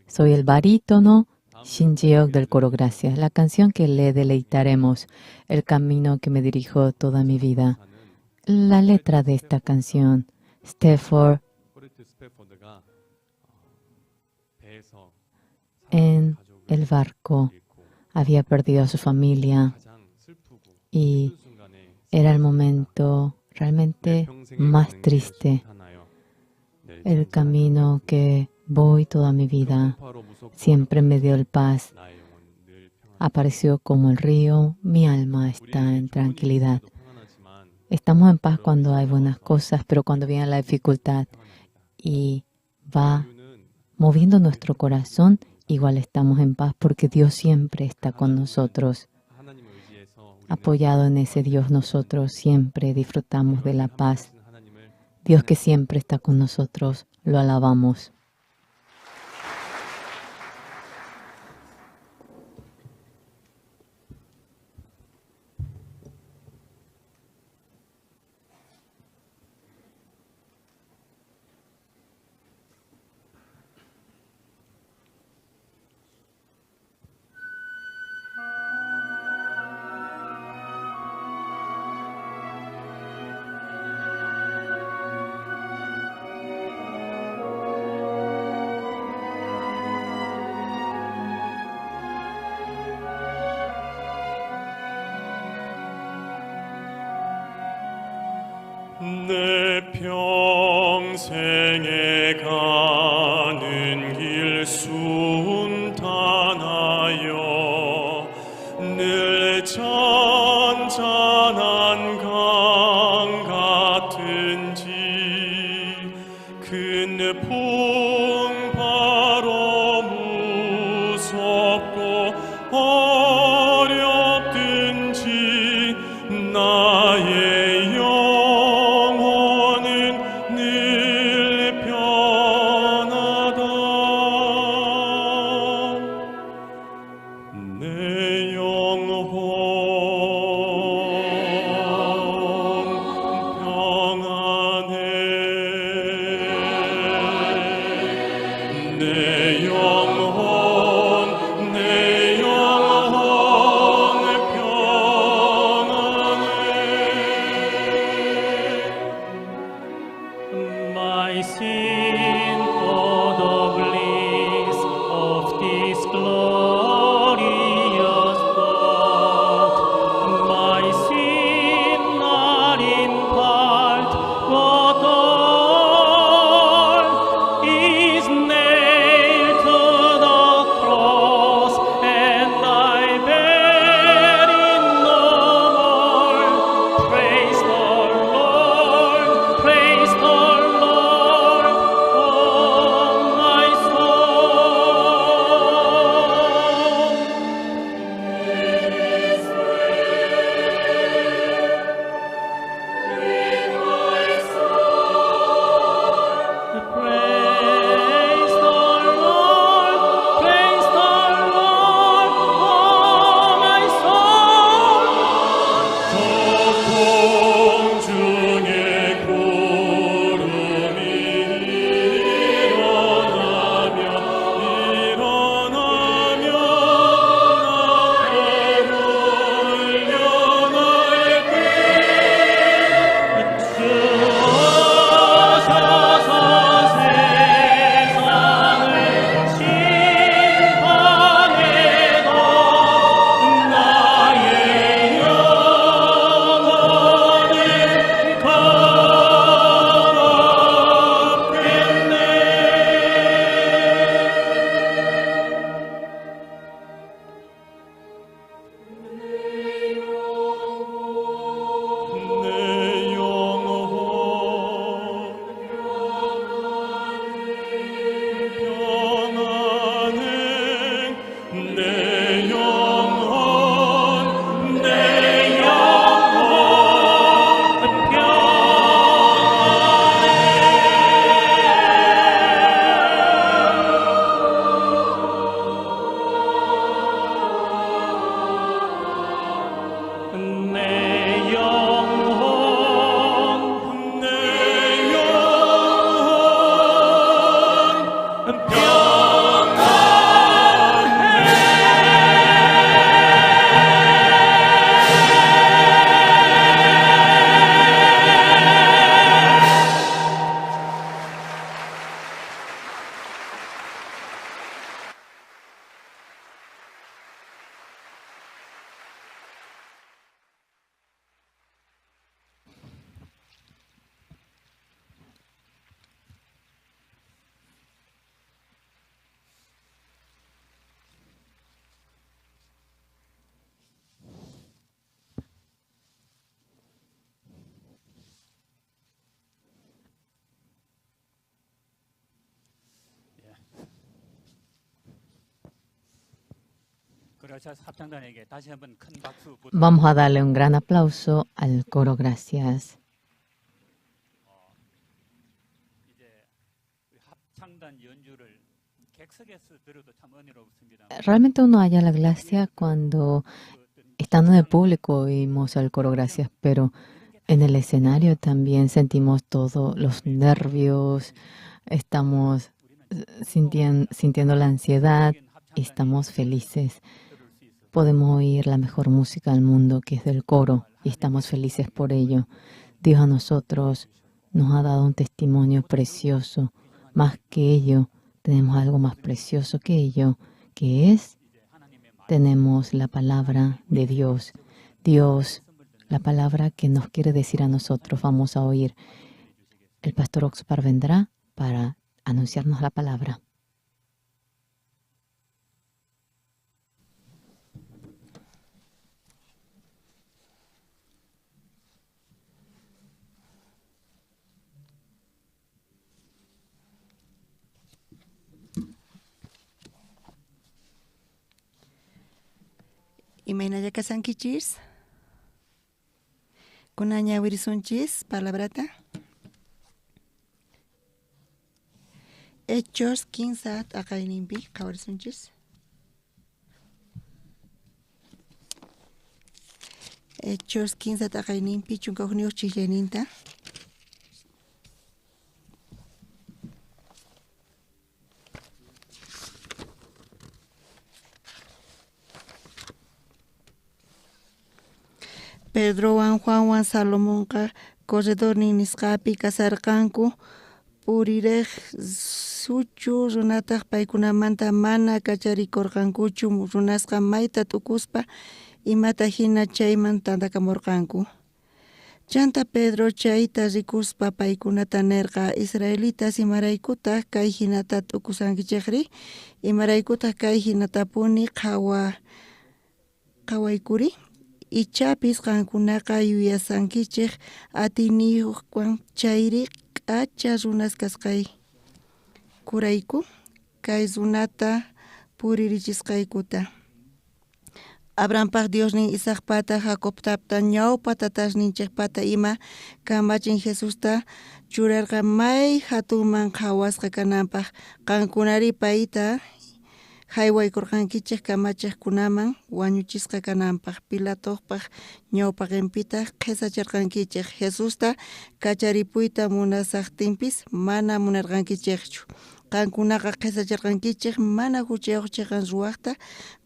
Soy el barítono Shin Jiok del Coro Gracias, la canción que le deleitaremos, el camino que me dirijo toda mi vida. La letra de esta canción, Stefford, en el barco, había perdido a su familia y era el momento realmente más triste. El camino que voy toda mi vida siempre me dio el paz. Apareció como el río, mi alma está en tranquilidad. Estamos en paz cuando hay buenas cosas, pero cuando viene la dificultad y va moviendo nuestro corazón, igual estamos en paz porque Dios siempre está con nosotros. Apoyado en ese Dios, nosotros siempre disfrutamos de la paz. Dios que siempre está con nosotros, lo alabamos. 내 평생에 가는 길 순탄하여 늘 잔잔한 강 같은지 큰 풍파로 무섭고 어렵든지 나의 영혼은 늘 편하다. 내 영혼 평안해. 내 영혼, 내 영혼 평안해. My sin, oh, the bliss of this glorious thought. My sin not in part, but all is nailed to the cross, and I bear it no more. Praise the Lord, praise the Lord, oh Vamos a darle un gran aplauso al coro. Gracias. Realmente uno halla la gracia cuando estando en el público oímos al coro Gracias, pero en el escenario también sentimos todos los nervios, estamos sintiendo la ansiedad y estamos felices. Podemos oír la mejor música del mundo, que es del coro, y estamos felices por ello. Dios a nosotros nos ha dado un testimonio precioso. Más que ello, tenemos algo más precioso que ello, que es, tenemos la palabra de Dios. Dios, la palabra que nos quiere decir a nosotros, vamos a oír. El pastor Oxpar vendrá para anunciarnos la palabra. Imaynalla kasankichis? Kunaña wirisunchis palabrata. Hechos 15 t'aqayninpi qhawarisunchis. Hechos 15 t'aqayninpi 11 chiqllayninta. Pedrowan Juanwan Salomonqa corredornin nisqapi kasarqanku purirej suchu runataq paykunamanta mana kacharikurqankuchu runasqa mayta t'ukuspa imata hina chayman tantakamurqanku. Chanta Pedro chayta rikuspa paykunata nerqa israelitas imaraykutaq kay hinata t'ukusankichikri imaraykutaq kay hinatapuni qhawaykuri ichapis qankunaqa yuyasankichik atiyniyuqwan chayri k'acha runas kasqaykurayku kay runata puririchisqaykuta. Abrahampaq Diosnin Isaacpata Jacobtapta ñawpa tatasninchikpata ima kamachin Jesusta churarqa may hatunman qhawasqa kananpaq qankunari payta haywaykurqankichik kamachiqkunaman wañuchisqa kananpaq Pilatoqpaq ñawpaqinpitaq qhisacharqankichik Jesusta kacharipuyta munasaqtinpis mana munarqankichikchu qankunaqa qhisacharqankichik mana huchayuq chiqan ruwaqta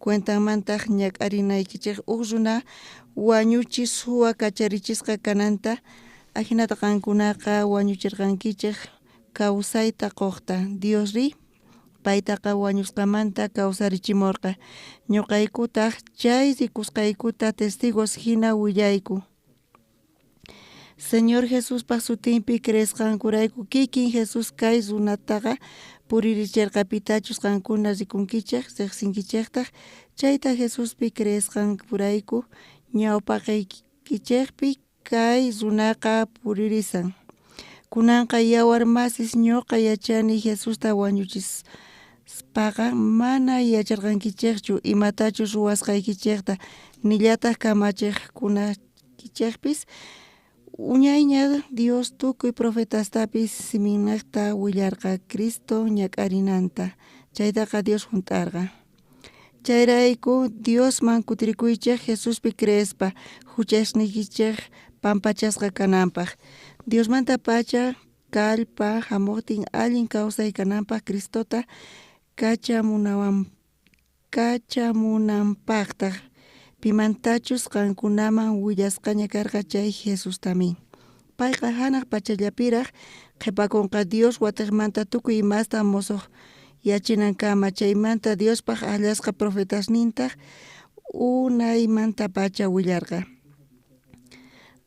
cuentanmantaq ñak'arinaykichik huk runa wañuchi suwa kacharichisqa kananta ajinata qankunaqa wañuchirqankichik kawsayta quqta Diosri paytaqa wañusqamanta kawsarichimurqa ñuqaykutaq chay rikusqaykuta testigos hina willayku. Señor Jesuspaq sutinpi creesqankurayku kikin Jesús kay runataqa puririchirqa pitachus qankuna rikunkichik riqsinkichiktaq chayta Jesuspi creesqankurayku ñawpaqaykichikpi kay runaqa puririsan. Kunanqa yawar masis ñuqa yachani Jesusta wañuchispaqa mana yacharqankichikchu imatachus ruwasqaykichikta nillataq kamachiqkunakichikpis uñayña Dios tukuy profetastapis siminaqta willarqa Cristo ñak'arinanta chaytaqa Dios hunt'arqa. Chayrayku Diosman kutirikuychik Jesuspi creespa huchasniykichik pampachasqa kananpaq. Diosmanta pacha kallpa hamuqtin allin kawsay kananpaq Cristota kachamunanpaqtaq pimantachus qankunaman willasqaña karqa chay Jesustamin. Payqa hanaq pachallapiraq qhipakunqa Dios watiqmanta tukuy imasta musuq yachinankama chaymanta Diospaq akllasqa profetasnintaq unaymantapacha willarqa.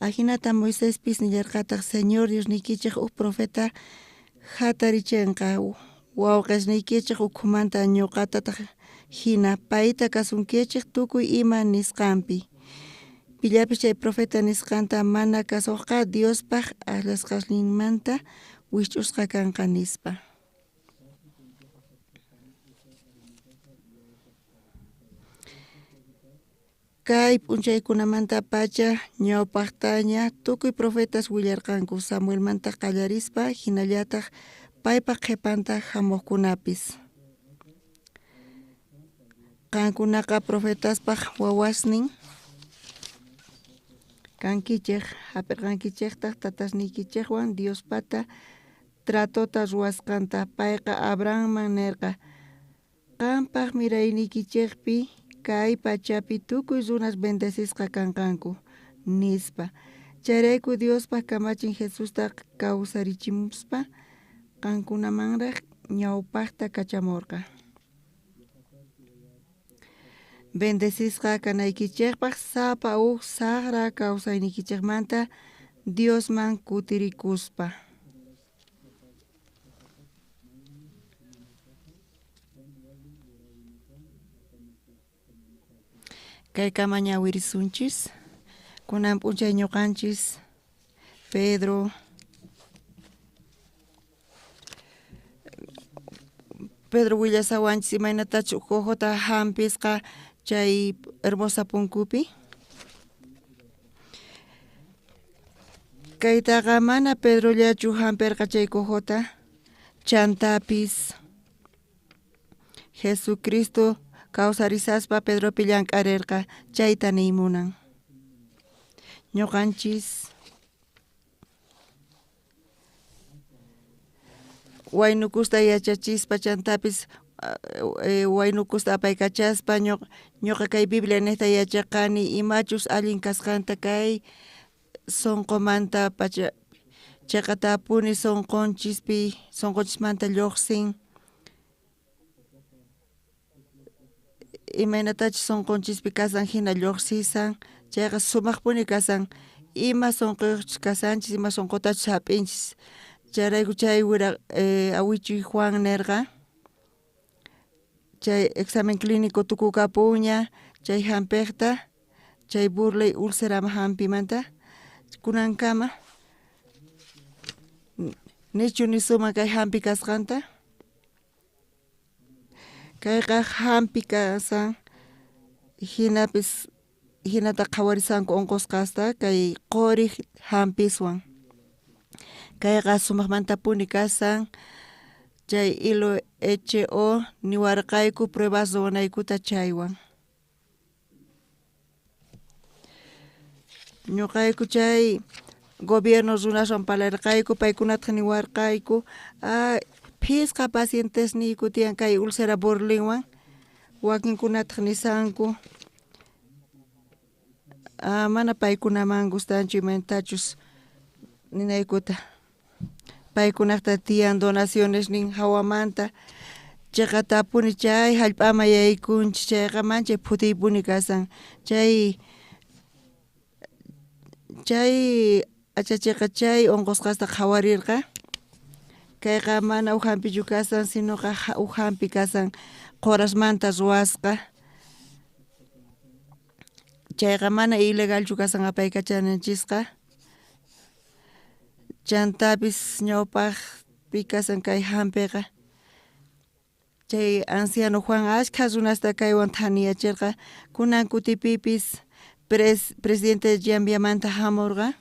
Ajinata Moisespis nillarqataq Señor Diosniykichik huk profeta hatarichinqa wawqisniykichik ukhumanta ñuqatataq hina payta kasunkichik tukuy ima nisqanpi. Pillapis chay profeta nisqanta mana kasuqqa Diospaq akllasqasninmanta wisch'usqa kanqa nispa. Kay p'unchaykunamantapacha ñawpaqtaña tukuy profetas willarqanku Samuelmanta qallarispa hinallataq paypaq qhipanta hamuqkunapis. Qankunaqa profetaspaq wawasnin kankichej, hap'irqankichejtaq tatasniykichejwan Diospata tratota ruwasqanta. Payqa Abrahamman nerqa: Qanpaq mirayniykichejpi kay pachapi tukuy runas bendecisqa kanqanku, nispa. Chayrayku Diospaq kamachin Jesusta kawsarichimuspa qankunamanraj ñawpaqta kachamurqa. Bendecisqa kanaykichejpaq sapa uj sajra kawsayniykichejmanta Diosman kutirikuspa. Kaykama ñawirisunchis. Kunan p'unchay ñuqanchis Pedro willasawanchis imaynatachus cojota hampisqa chay Hermosa punkupi. Kaytaqa mana Pedrollachu hampirqa chay cojota, chantapis Jesucristo kawsarisaspa Pedropi llank'arirqa, chayta niymunan. Ñuqanchis waynukusta yachachispa chantapis waynukusta apaykachaspa ñuqa kay Biblia niqta yachaqani imachus allin kasqanta kay sunqumanta pacha chiqatapuni sunqunchispi sunqunchismanta lluqsin imaynatachus sunqunchispi kasan hina lluqsisan chayqa sumaqpuni kasan ima sunquyuqchus kasanchis ima sunqutachus hap'inchis chayrayku chay wira awichuy Juan nerqa chay examen clínico tukukapunña chay hampiqta chay burley úlcera hampimanta kunankama nichu nisuma kay hampi kasqanta kayqa hampi kasan hinapis hinata qhawarisanku unqusqasta kay quriq hampiswan kayqa sumaqmantapuni kasan chay hilo HO niwarqayku pruebas ruwanaykuta chaywan. Ñuqayku chay gobierno runaswan parlarqayku paykunataq niwarqayku phisqa pacientesniyku tiyan kay úlcera burlinwan wakinkunataq nisanku mana paykunaman gustanchu imaynatachus ninaykuta paykunaqta tiyan donacionesnin hawamanta chiqatapuni chay hallp'aman yaykunchik chayqa manchay phutiypuni kasan chay achachiqa chay unqusqasta qhawarirqa kayqa mana uj hampichu kasan sinoqa uj hampi kasan qurasmanta ruwasqa chayqa mana ilegalchu kasan apaykachananchisqa chantapis ñawpaqpi kasan kay hampiqa chay anciano Juan ashkha runasta kaywan thaniyachirqa kunan kutipipis presidente Llambiamanta hamurqa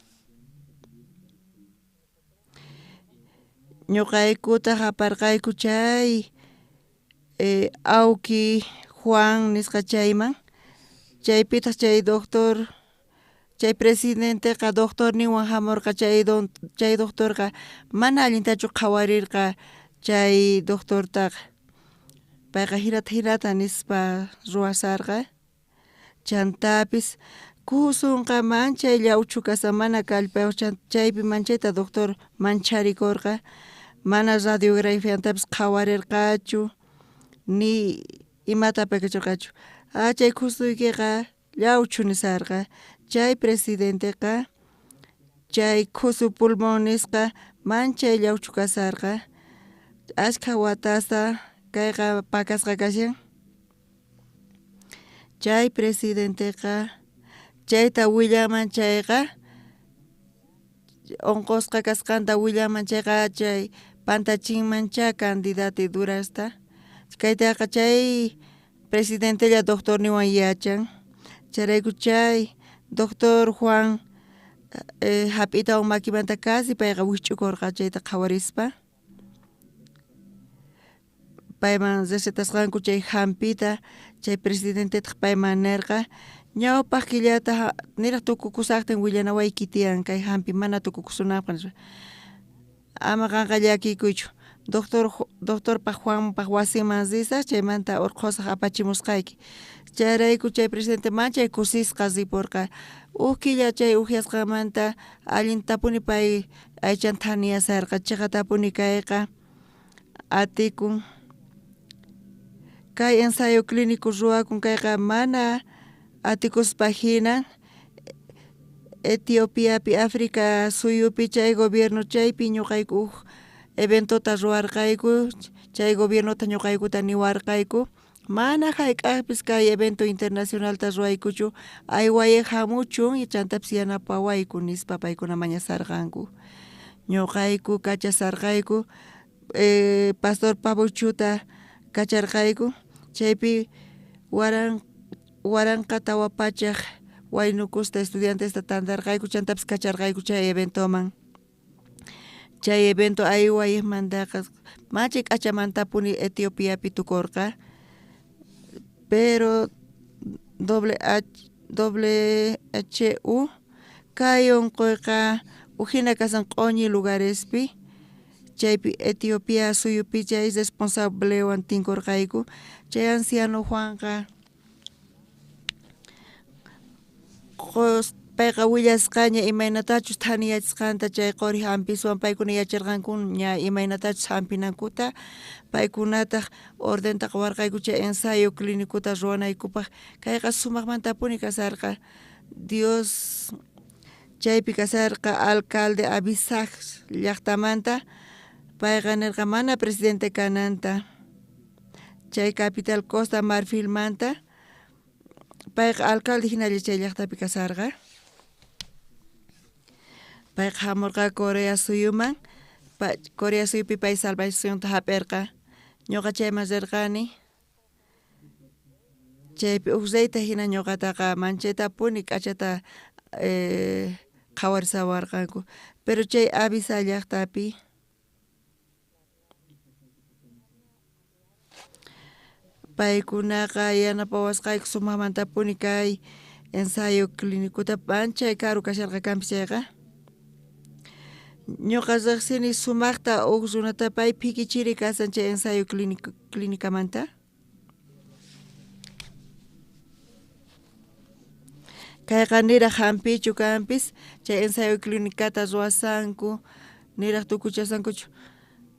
ñuqaykutaq aparqayku chay awki Juan nisqa chayman chaypitaq chay doctor chay presidenteqa doctorninwan hamurqa chay doctorqa mana allintachu qhawarirqa chay doctortaqa payqa hinata hinata nispa ruwasarqa chantapis kusunqa manchay llawchu kasan mana kallpayuq chaypi manchayta doctor mancharikurqa mana radiografiantapis qhawarirqachu ni imata apaykachurqachu chay kusuykiqa llawchu nisarqa chay presidenteqa chay khusu pulmón nisqa manchay llawchu kasarqa ashkha watasta kayqa pakasqa kashan chay presidenteqa chayta willaman chayqa unqusqa kasqanta willaman chayqa chay pantachinmancha candidaturasta kaytaqa chay presidentella doctorninwan yachan Chayrayku chay doctor Juan hap'itawan makimanta casi payqa wikch'ukurqa chayta qhawarispa. Payman recetasqanku chay hampita chay presidentetaq payman nirqa ñawpaq killata niraq tukukusaqtin willanawayki tiyan kay hampi mana tukukusunanpaq nispa. Ama qanqa llakikuychu doctorpaq Juanpaq wasinman risaq chaymanta urqhusaq apachimusqayki. Chayrayku chay presidente manchay kusisqa ripurqa uj killa chay uhyasqanmanta allintapuni pay aychanta thaniyasarqa chiqatapuni kayqa atikun. Kay ensayo clínico ruwakun kayqa mana atikuspa hina Etiopiapi África suyupi chay gobierno chaypi ñuqayku uj eventota ruwarqayku chay gobiernota ñuqaykuta niwarqayku mana hayk'aqpis kay evento internacionalta ruwaykuchu aywayej hamuchun chantapis yanapawayku nispa paykuna mañasarqanku. Ñuqayku kachasarqayku pastor Pabuchuta kacharqayku chaypi 1400 waynukusta estudiantesta tantarqayku chantapis kacharqayku chay eventoman. Chay evento aywayejmantaqa manchay k'achamantapuni Etiopiapi tukurqa pero WHO kay unquyqa ujina kasan q'uñi lugarespi chaypi Etiopía suyupi chay responsablewan tinkurqayku chay anciano Juanqa payqa willasqaña imaynatachus thaniyachisqanta chay quri hampiswan paykuna yacharqanku ña imaynatachus hampinankuta paykunataq ordenta qowarqayku chay ensayo clínicota ruwanaykupaq kayqa sumaqmantapuni kasarqa Dios chaypi kasarqa alcalde Abisag llaqtamanta payqa nirqa mana presidente kananta chay capital Costa Marfilmanta payqa alcalde hinalla chay llaqtapi kasarqa. Payqa hamurqa Corea suyuman Corea suyupi pay salvacionta hap'irqa ñuqa chayman rirqani chaypi uj reyta hina ñuqataqa manchaytapuni k'achata qhawarisawarqanku pero chay Abisa llaqtapi paykunaqa yanapawasqayku sumaqmantapuni kay ensayo clínicota manchay karu kasharqa kanpis chayqa. Ñuqa riqsini sumaqta uj runata pay phikichiri kasan chay ensayo clínicamanta. Kayqa niraq hampichu kanpis chay ensayo clínicata ruwasanku niraq tukuchasankuchu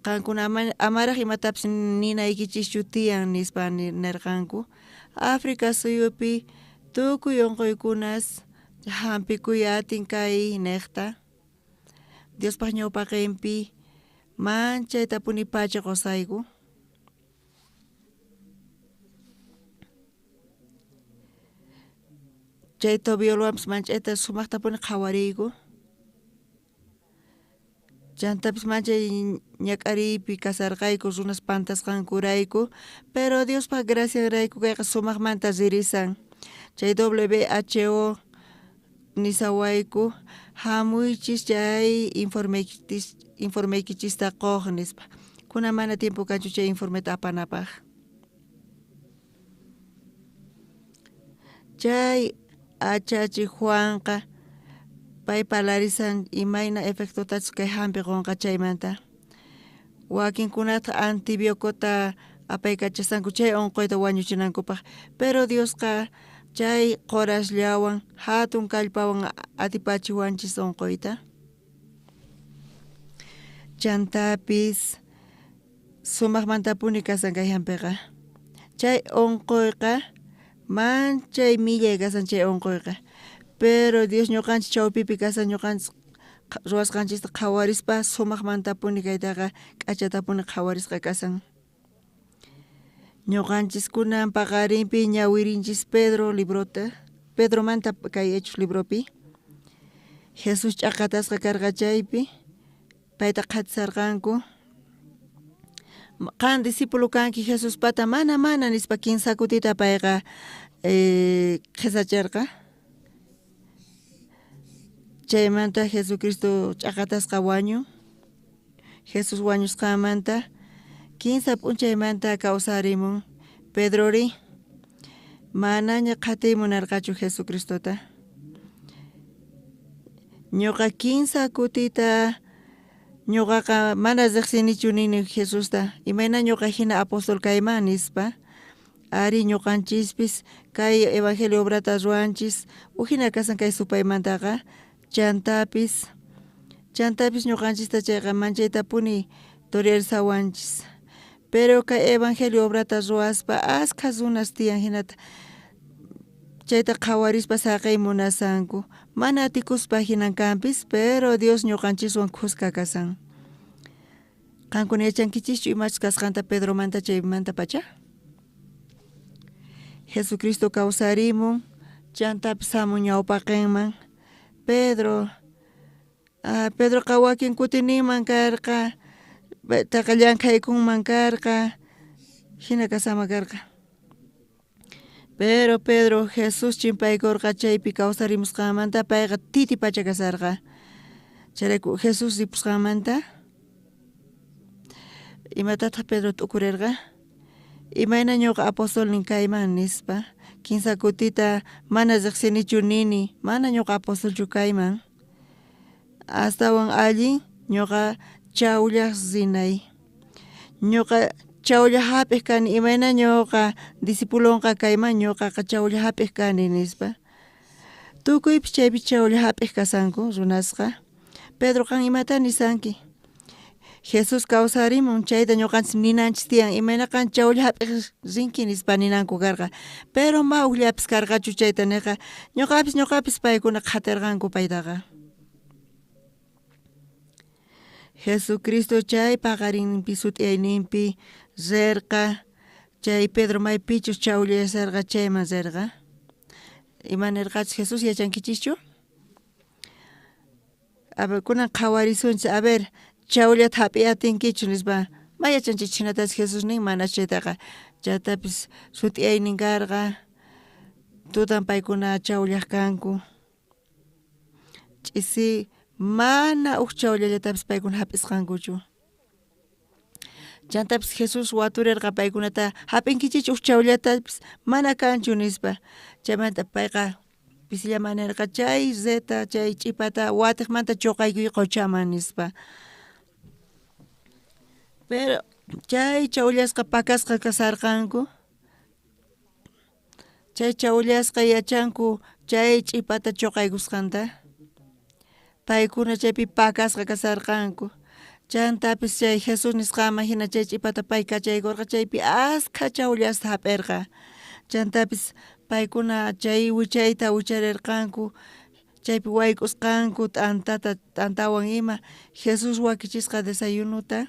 qankuna amaraq imatapis ninaykichischu tiyan nispa nirqanku. África suyupi tukuy unquykunas hampikuy atin kay niqta Diospaq ñawpaqinpi manchaytapuni pacha qusayku. Chay tobiolwanpis manchayta sumaqtapuni qhawariyku. Chantapis manchay ñak'ariypi kasarqayku runas pantasqankurayku pero Diospaq gracianrayku kayqa sumaqmanta ririsan. Chay WHO nisawayku hamuychis chay informeykichista quq nispa. Kunan mana tiempo kanchu chay informeta apanapaq. Chay achachi Juanqa pay parlarisan imayna efectotachus kay hampi qunqa chaymanta. Wakinkunataq antibióticota apaykachasanku chay unquyta wañuchinankupaq pero Diosqa chay qurasllawan hatun kallpawan atipachiwanchis unquyta. Chantapis sumaqmantapuni kasan kay hampiqa. Chay unquyqa manchay millay kasan chay unquyqa pero Dios ñuqanchis chawpipi kasan ñuqanchis ruwasqanchista qhawarispa sumaqmantapuni kaytaqa k'achatapuni qhawarisqa kasan. Ñuqanchis kunan paqarinpi ñawirinchis Pedro librota Pedromanta kay Hechos libropi Jesús ch'aqatasqa karqa chaypi payta qhatisarqanku qan discípulo kanki Jesuspata mana mana nispa kinsa kutita payqa Qhesacharqa. Chaymanta Jesucristo ch'aqatasqa wañun. Jesús wañusqanmanta kinsa p'unchaymanta kawsarimun. Pedrori manaña qhatiy munarqachu Jesucristota. Ñuqa kinsa kutita ñuqaqa mana riqsinichu nini Jesusta, imayna ñuqa hina apóstol kayman nispa. Ari ñuqanchispis kay evangelio obrata ruwanchis ujina kasan kay supaymantaqa chantapis chantapis ñuqanchista chayqa manchaytapuni torearsawanchis. Pero kay evangelio obrata ruwaspa askha runas tiyan hinata chayta qhawarispa saqey munasanku. Mana atikuspa hinan kanpis, pero Dios ñuqanchiswan khuska kasan. Qankuna yachankichischu imachus kasqanta Pedromanta chaymanta pacha? Jesucristo kawsarimun, chantapis hamun ñawpaqinman. Pedro, Pedroqa wakin kutininman karqa, taqa llank'aykunman karqa, hina kasama karqa. Pero Pedro Jesús chimpaykurqa chaypi kawsarimusqanmanta payqa titi pacha kasarqa. Chayrayku Jesús ripusqanmanta imatataq Pedro t'ukurirqa? Imayna ñuqa apostolnin kayman nispa. Kinsa kutita mana riqsinichu nini, mana ñuqa apostolchu kayman. Astawan allin ñuqa chawllaq rinay. Ñuqa chawlla hap'iq kani, imayna ñuqa discipulonqa kayman ñuqaqa chawlla hap'iq kani nispa. Tukuypis chaypi chawlla hap'iq kasanku runasqa. Pedro qan imata nisanki? Jesús kawsarimun chayta ñuqanchis ninanchis tiyan, imayna qan chawlla hap'iq rinki nispa ninanku karqa. Pero ma ujllapis karqachu chayta niqa, ñuqapis ñuqapis paykuna qhatirqanku paytaqa. Jesucristo chay paqarinpi sut'iyayninpi rirqa, chay Pedro maypichus chawllayasarqa chayman rirqa. Ima nirqachus Jesús yachankichischu? A ver, kunan qhawarisunchis, a ver, chawllata hap'iy atinkichu nispa. Ma yachanchis hinatachus Jesús nin, mana chaytaqa. Chaytapis sut'iyaynin karqa, tutan paykuna chawllaq kanku. Ch'isi mana uj chawllallatapis paykuna hap'isqankuchu. Chantapis Jesús waturirqa paykunata, hap'inkichikchu uj chawllatapis mana kanchu nispa. Chaymanta payqa pisillaman nirqa chay reta, chay ch'ipata watiqmanta chuqaykuy quchaman nispa. Pero chay chawllasqa pakasqa kasarqanku. Chay chawllasqa yachanku chay ch'ipata chuqaykusqanta. Paykuna chaypi pakasqa kasarqanku. Chantapis chay Jesús nisqanman hina chay ch'ipata pay kachaykurqa chaypi askha chawllasta hap'irqa. Chantapis paykuna chay wichayta wicharirqanku, chaypi wayk'usqanku t'antata t'antawan ima Jesús wakichisqa desayunuta.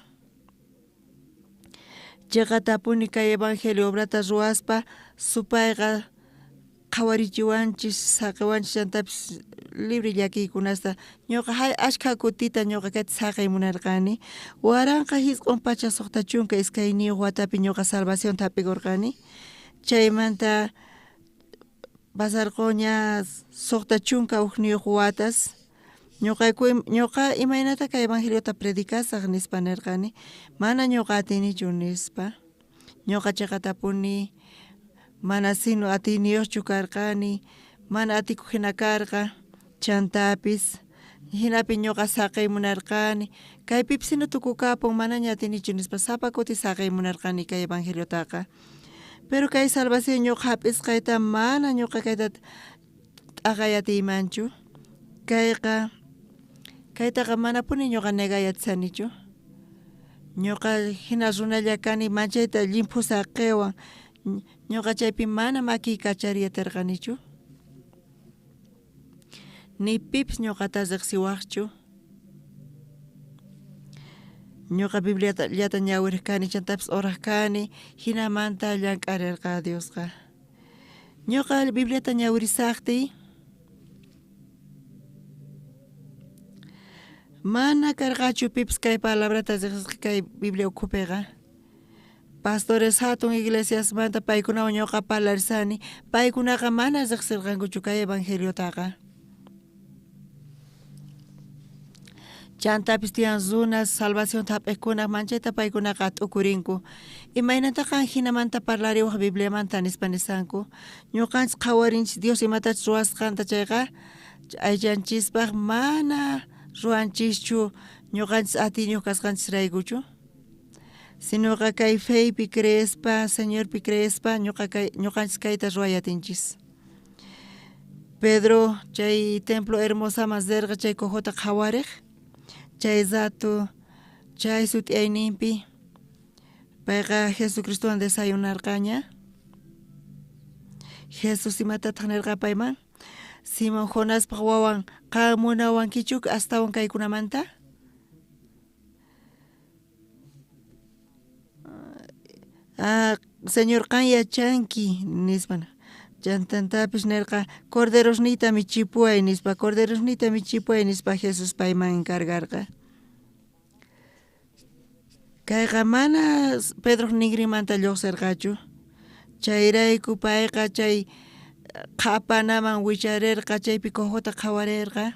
Cheqatapuni kay evangelio obrata ruwaspa supayqa qhawarichiwanchis, saqewanchis chantapis libre llakiykunasta. Ñuqa ashkha kutita ñuqa kayta saqey munarqani. 1962 watapi ñuqa salvacionta hap'ikurqani. Chaymanta pasarqoña 61 watas. Ñuqayku ñuqa imaynata kay evangeliota predicasaq nispa nirqani, mana ñuqa atinichu nispa. Ñuqa cheqatapuni mana sino atiyniyuqchu karqani, mana atikuq hina karqa, chantapis hinapi ñuqa saqey munarqani, kaypipis hina tukukapun manaña atinichu nispa sapa kuti saqey munarqani kay evangeliotaqa. Pero kay salvación ñuqa hap'isqayta mana ñuqa kayta t'aqay atiymanchu. Kayqa kaytaqa manapuni ñuqa negay atisanichu. Ñuqa hina runalla kani manchayta llimphu saqiwan. Ñuqa chaypi mana makiy kachariy atirqanichu. Ni pipis ñuqata riqsiwaqchu. Ñuqa Bibliata llata ñawiriq kani chantapis oraq kani, hinamanta llank'arirqa Diosqa. Ñuqa Bibliata ñawirisaqtiy mana karqachu pipis kay palabrata riqsisqa kay Biblia ukhupiqa. Pastores hatun iglesiasmanta paykunawan ñuqa parlarsani, paykunaqa mana riqsirqankuchu kay evangeliotaqa. Chantapis tiyan runas salvacionta hap'iqkuna manchayta paykunaqa t'ukurinku. Imaynataqa jinamanta parlariwaq Bibliamanta nispa nisanku. Ñuqanchis qhawarinchis Dios imatachus ruwasqanta chayqa aychanchispaq mana ruwanchischu ñuqanchis atiyniyuq kasqanchisraykuchu. Sinoqa kay feypi creespa, Señorpi creespa ñuqa kay ñuqanchis kayta ruway atinchis. Pedro chay templo hermosaman rirqa chay cojota qhawariq, chay rato chay sut'iyayninpi payqa Jesucristowan desayunarqaña. Jesús imatataq nirqa payman? Simón Jonaspaq wawan, qan munawankichu astawan kaykunamanta? Señor qan yachanki nispa. Chantantapis nirqa corderosniyta michipuway nispa, corderosniyta michipuway nispa Jesús payman encargarqa. Kayqa mana Pedroj ningrinmanta lluqsirqachu. Chayrayku payqa chay qhapanaman wicharirqa, chaypi cojota qhawarirqa.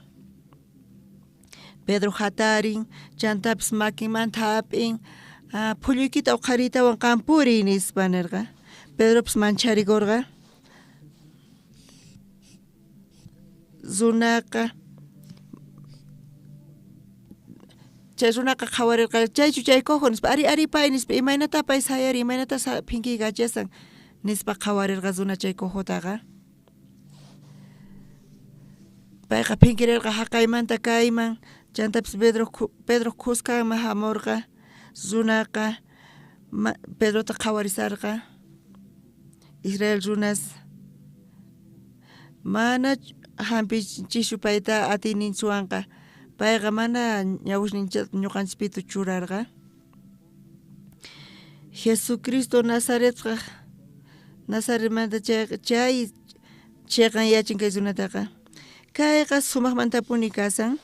Pedro hatarin, chantapis makinmanta hap'in, phulluykita uqhariytawan qan puriy nispa nirqa. Pedropis mancharikurqa. Runaqa chay runaqa qhawarirqa chaychu chay cojo nispa, ari ari pay nispa, imaynata pay sayari, imaynata phinkiykachasan nispa qhawarirqa runa chay cojotaqa. Payqa phinkirirqa haqaymanta kayman, chantapis Pedro khuskanman hamurqa, runaqa Pedrota qhawarisarqa. Israel runas mana hampinchischu payta atiyninchwanqa, payqa mana ñawisninchata ñuqanchispitu churarqa. Jesucristo Nazaretqa Nazaretmanta chay chiqan yachin kay runataqa. Kayqa sumaqmantapuni kasan.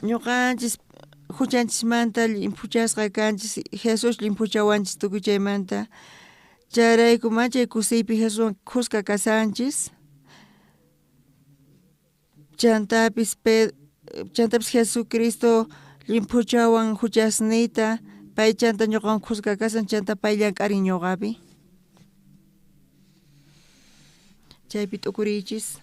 Ñuqanchis huchanchismanta llimphuchasqa kanchis, Jesús llimphuchawanchis tukuy chaymanta. Chayrayku manchay kusiypi Jesuswan khuska kasanchis. Chantapis Jesucristo llimphuchawan huchasniyta, pay chanta ñuqawan khuska kasan, chanta pay llank'arin ñuqapi. Chaypi t'ukuriychis.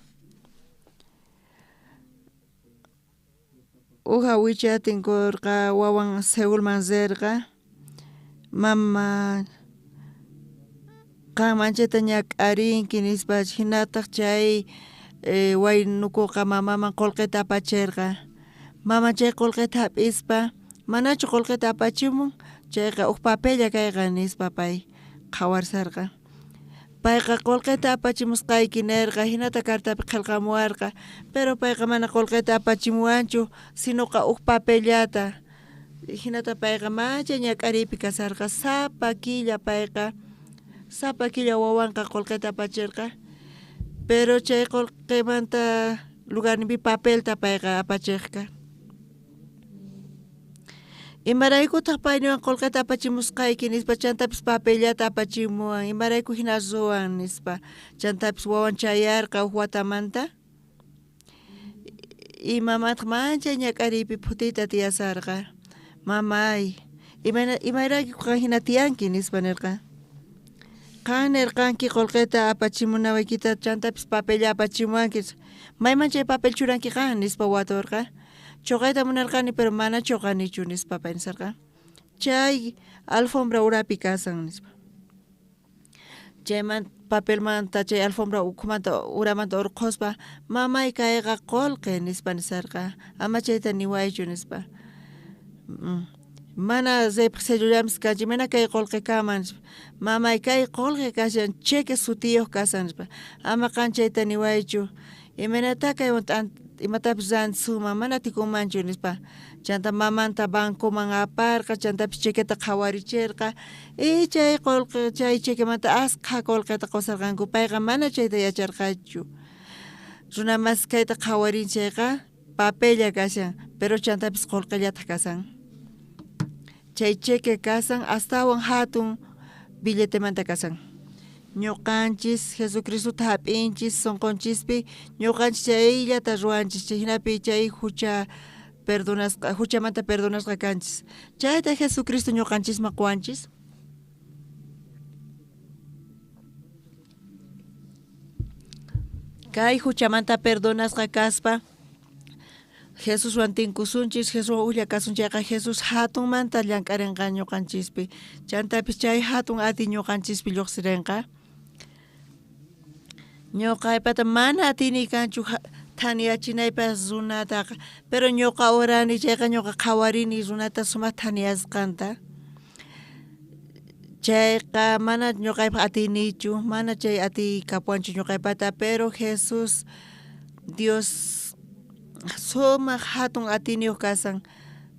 Uja wicha tinkurqa wawan Seulman rirqa. Mama qan manchayta ñak'arinki nispa, hinataq chay waynukuqa mamaman qullqita apachirqa. Mama chay qullqita hap'ispa, manachu qullqita apachimun, chayqa uj papella kayqa nispa pay qhawarisarqa. Payqa qullqita apachimusqayki nirqa, hinata cartapi qillqamuwarqa, pero payqa mana qullqita apachimuwanchu, sinoqa uj papellata. Hinata payqa manchay ñak'ariypi kasarqa, sapa killa payqa, sapa killa wawanqa qullqita apachirqa, pero chay qullqimanta lugarninpi papelta payqa apachiqka. Imaraykutaq pay niwan qullqita apachimusqayki nispa, chantapis papellata apachimuwan, imarayku hina ruwan nispa, chantapis wawan chayarqa uj watamanta. Imamantaq manchay ñak'ariypi phutiyta tiyasarqa. Mamay, imayrayku qan hina tiyanki nispa nirqa. Qan nirqanki qullqita apachimunawaykita, chantapis papella apachimuwanki, mayman chay papel churanki qan nispa waturqa. Chuqayta munarqani pero mana chuqanichu nispa pay nisarqa. Chay alfombra urapi kasan nispa. Chayman papelmanta chay alfombra ukhumanta uramanta urqhuspa, mamay kayqa qullqi nispa nisarqa, ama chayta niwaychu nispa. Mana reypaq sellullampis kanchik, mana kay qullqi kanman nispa. Mamay kay qullqi kashan, cheque sutiyuq kasan nispa. Ama qan chayta niwaychu, imaynata kaywan imatapis rantisuman, mana atikunmanchu nispa. Chanta mamanta bancoman aparqa, chantapis chequeta qhawarichirqa, y chay qullqi chay chequemanta asqha qullqita qusarqanku, payqa mana chayta yacharqachu. Runa mas kayta qhawarin chayqa Papella kashan, pero chantapis qullqillataj kasan. Chay cheque kasan astawan hatun billetemanta kasan. Ñuqanchis Jesucristota hap'inchis sunqunchispi ñuqanchis chayllata ruwanchis chayhinapi chay hucha perdonasqa huchamanta perdonasqa kanchis. Chayta Jesucristo ñuqanchisman quwanchis. Kay huchamanta perdonasqa kaspa Jesuswan tinkusunchis, Jesuswan ujlla kasun chayqa Jesus hatunmanta llank'arinqa ñuqanchispi. Chantapis chay hatun atiy ñuqanchispi lluqsirinqa. Ñuqaypata mana atiyniy kanchu thaniyachinaypaq runataqa, pero ñuqa orani chayqa ñuqa qhawarini runata sumaq thaniyasqanta. Chayqa mana ñuqaypaq atiyniychu, mana chay atiy kapuwanchu ñuqaypata, pero Jesús Dios sumaq hatun atiyniyuq kasan,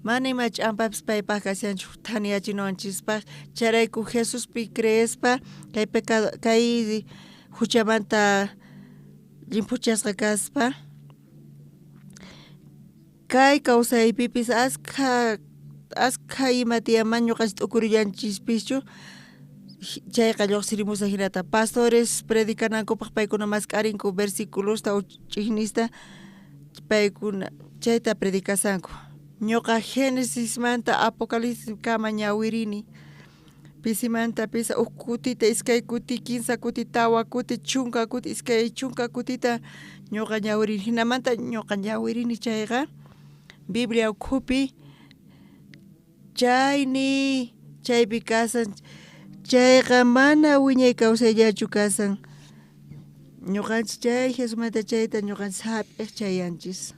mana ima ch'ampapis paypaq kashanchu thaniyachinawanchispaq, chayrayku Jesuspi creespa kay pecado kay huchamanta llimphuchasqa kaspa kay kawsaypipis askha askha ima tiyan mana ñuqanchis t'ukurillanchishpischu chayqa lluqsirimushan hinata pastores predicanankupaq paykuna mask'arinku versiculosta o ch'ijnista paykuna chayta predicasanku ñuqa Genesismanta Apocalipsiskama ñawirini pisimanta pisi uj kutita iskay kuti kinsa kuti tawa kuti chunka kuti iskay chunka kutita ñuqa ñawirini jinamanta ñuqa ñawirini chayqa Biblia ukhupi chayni chaypi kasan chayqa mana wiñay kawsayllachu kasan ñuqanchis chay Jesusmanta chayta ñuqanchis hap'iq chayanchis.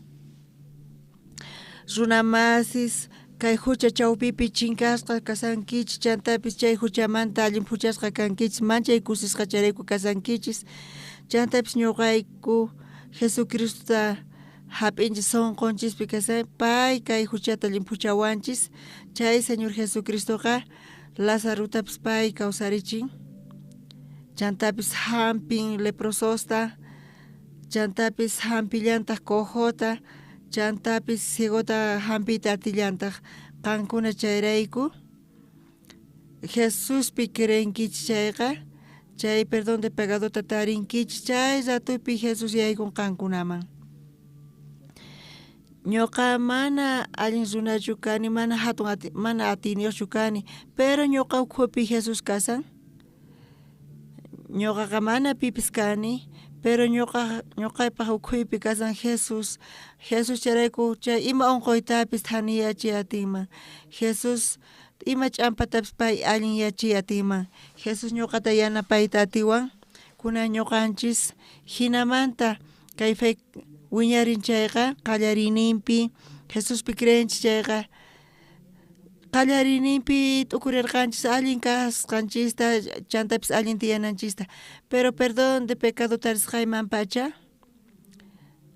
Runa masis kay hucha chawpipi chinkasqa kasankichis chantapis chay huchamanta allin phuchasqa kankichis manchay kusisqa chayrayku kasankichis chantapis ñuqayku Jesucristota hap'inchis sunqunchispi kasan pay kay huchata llimphuchawanchis chay Señor Jesucristoqa Lazarotapis pay kawsarichin chantapis hampin leprososta chantapis hampillantaq cojota chantapis ciegota hampiyta atillantaq qankuna chayrayku Jesuspi creenkichis chayqa chay perdón de pecadota tarinkichis chay ratopi Jesús yaykun qankunaman. Ñuqa mana allin runachu kani mana hatun mana atiyniyuqchu kani pero ñuqa ukhupi Jesús kasan ñuqaqa mana pipis kani pero ñuqa ñuqaypaq ukhuypi kasan Jesús Jesús chayrayku chay ima unquytapis thaniyachiy atinman Jesús ima ch'ampatapis pay allinyachiy atinman Jesús ñuqata yanapayta atiwan kunan ñuqanchis jinamanta kay fe wiñarin chayqa qallariyninpi Jesuspi creenchis chayqa qallariyninpi t'ukurirqanchis allin kasqanchista chantapis allin tiyananchista pero perdón de pecado tarisqayman pacha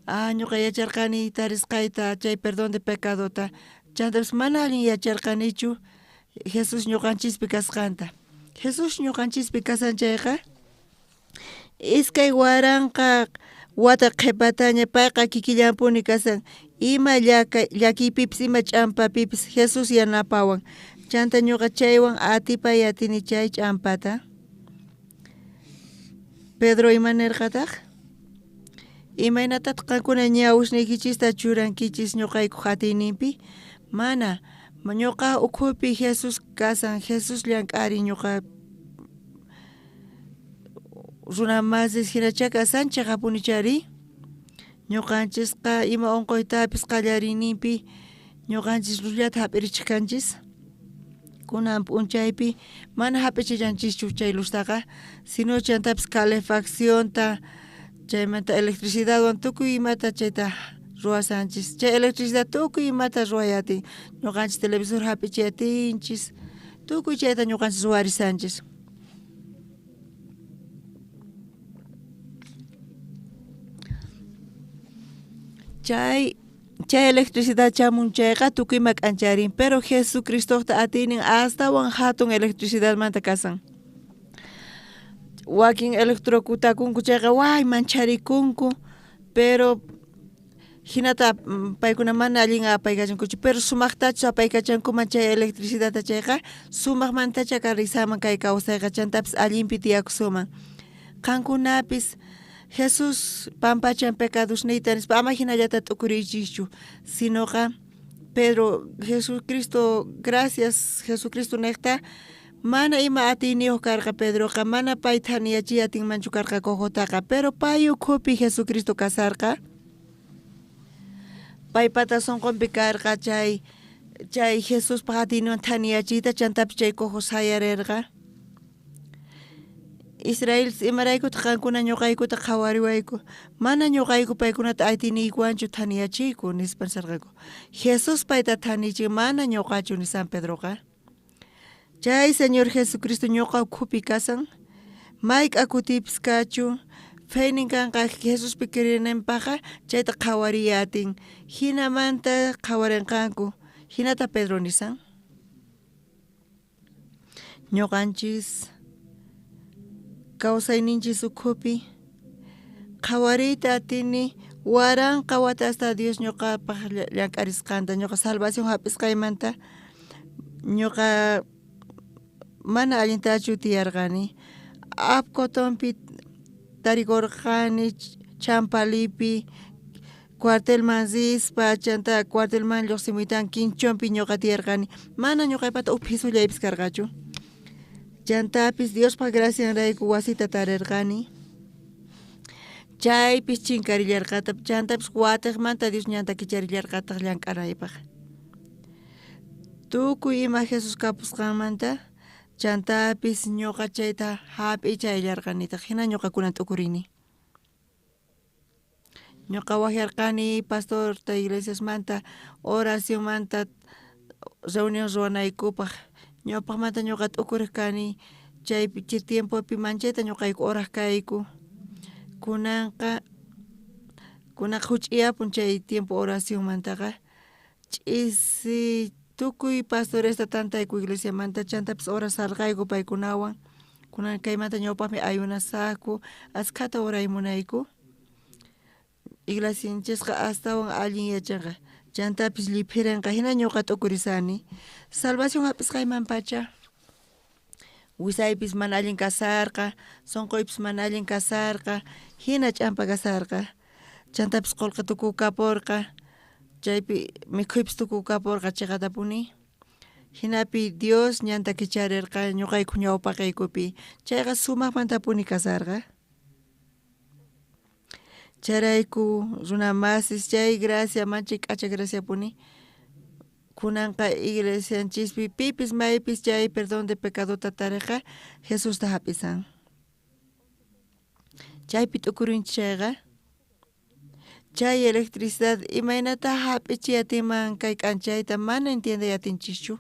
ah ñuqa yacharqani tarisqayta chay perdón de pecadota chantapis mana allin yacharqanichu Jesús ñuqanchispi kasqanta Jesús ñuqanchispi kasan chayqa 2000 wata qhipataña payqa kikillanpuni kasan ima llakiypipis ima ch'ampapipis Jesús yanapawan chanta ñuqa chaywan atipay atini chay ch'ampata. Pedro ima nirqataq imaynatataq qankuna ñawisniykichista churankichis ñuqaykuq atiyninpi mana ñuqa ukhupi Jesús kasan Jesús llank'arin ñuqa runa masis hinachá kasan cheqapunichari ñuqanchisqa ima unquytapis qallariyninpi ñuqanchis luzllata hap'irichik kanchis kunan p'unchaypi mana hap'ichillanchischu chay luztaqa sino chantapis calefaccionta chaymanta electricidadwan tukuy imata chayta ruwasanchis chay electricidad tukuy imata ruway atin ñuqanchis televisor hap'ichiy atinchis tukuy chayta ñuqanchis ruwarisanchis. Chay chay electricidad chamun chayqa tukuy ima k'ancharin pero Jesucristoqta atiynin astawan hatun electricidadmanta kasan wakin electrocutakunku chayqa way mancharikunku pero Jinata paykuna mana allin apaykachankuchu, pero sumajtachu apaykachankuman chay electricidadta chayqa, sumajmantacha karisaman kay kawsayqa, chantapis allinpi tiyakusuman. Qankunapis Jesús pampachan pecadosniyta nispa ama jinallata t'ukuriychischu, sinoqa Pedro Jesucristo gracias Jesucristo nejta mana ima atiyniyuq karqa Pedroqa, mana pay thaniyachiy atinmanchu karqa cojotaqa, pero pay ukhupi Jesucristo kasarqa, paypata sonqonpi karqa chay chay Jesuspaj atiyninwan thaniyachiyta, chantapis chay cojo sayarerqa. Israel imaraykutaq qankuna ñuqaykuta qhawariwayku, mana ñuqayku paykunata atiyniykuwanchu thaniyachiyku, nispa nisarqaku. Jesús payta thanichin, mana ñuqachu, nisan Pedroqa. Chay Señor Jesucristo ñuqa ukhupi kasan, mayk'a kutipis kachu, feynin kanqa Jesuspi creenanpajqa, chayta qhawariy atin. Jinamanta qhawarinqanku, jinata Pedro nisan. Ñuqanchis kawsayninchis ukhupi qhawariyta atini waranqa watasta Dios ñuqapaj llank'arisqanta, ñuqa salvación hap'isqaymanta ñuqa mana allintachu tiyarqani, Apcotonpi tarikurqani, Champalipi, cuartelman rispa, chanta cuartelman lluqsimuytawan Quinchonpi ñuqa tiyarqani, mana ñuqaypata uj phisullaypis karqachu. Chantapis Diospaj gracianrayku wasita tarirqani, chaypis chinkarillarqataq, chantapis watiqmanta Dios ñanta kicharillarqataq llank'anaypaq. Tukuy ima Jesús kapusqanmanta, chantapis ñuqa chayta hap'ichayllarqanitaq, hina ñuqa kunan t'ukurini. Ñuqa wajyarqani pastorta iglesiasmanta oracionmanta reunión ruwanaykupaj, ñawpajmanta ñuqa t'ukurej kani chaypi chay tiempopi manchayta ñuqayku oraj kayku, kunanqa kunanqa juch'iyapun chay tiempo oracionmantaqa, ch'isi tukuy pastoresta tantayku iglesiamanta chantapis orasarqayku paykunawan, kunan kaymanta ñawpajmi ayunasaqku askhata oraymunayku, iglesianchisqa astawan allin yachanqa, chantapis lliphirenqa, hina ñuqa t'ukurisani, salvación hap'isqaymanpacha wisaypis mana allin kasarqa, sonqoypis mana allin kasarqa, hina ch'ampa kasarqa, chantapis qolqe tukukaporqa, chaypi mikhuypis tukukaporqa cheqatapuni, jinapi Dios ñanta kicharerqa ñuqayku ñawpaqeykupi, chayqa sumajmantapuni kasarqa. Chayrayku runa masis chay gracia manchay k'acha graciapuni, kunanqa iglesianchispi pipis maypis chay perdón de pecadota tareqa Jesusta hap'isan. Chaypi t'ukurinchis chayqa, chay electricidad imaynata hap'ichiy atinman kay k'anchayta mana entiendey atinchischu.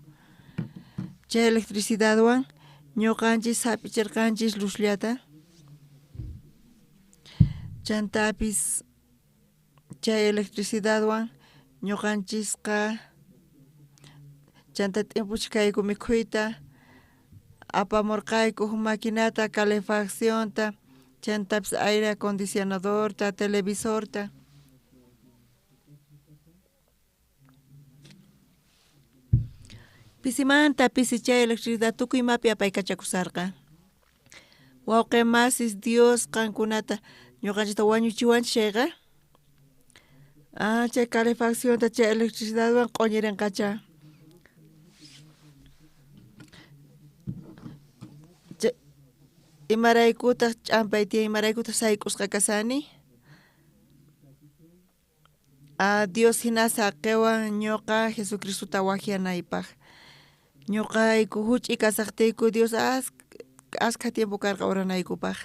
Chay electricidadwan ñuqanchis hap'ichirqanchis luzllata, chantapis chay electricidadwan ñuqanchisqa chanta t'impuchkayku mikhuyta, apamurqayku huk maquinata calefaccionta, chantapis aire acondicionadorta, televisorta. Pisimanta pisi chay electricidad tukuy imapi apaykachakusarqa. Wawqi masis Dios qankunata ñuqanchista wañuchiwanchis chayqa, ah chay calefaccionta chay electricidadwan q'uñirinqacha. Imaraykutaq ch'ampay tiyan, imaraykutaq sayk'usqa kasani? Ah, Dios hina saqiwan ñuqa Jesucristota wajyanaypaj. Ñuqayku huch'i kasaqtiyku Dios askha tiempo karqa oranaykupaj.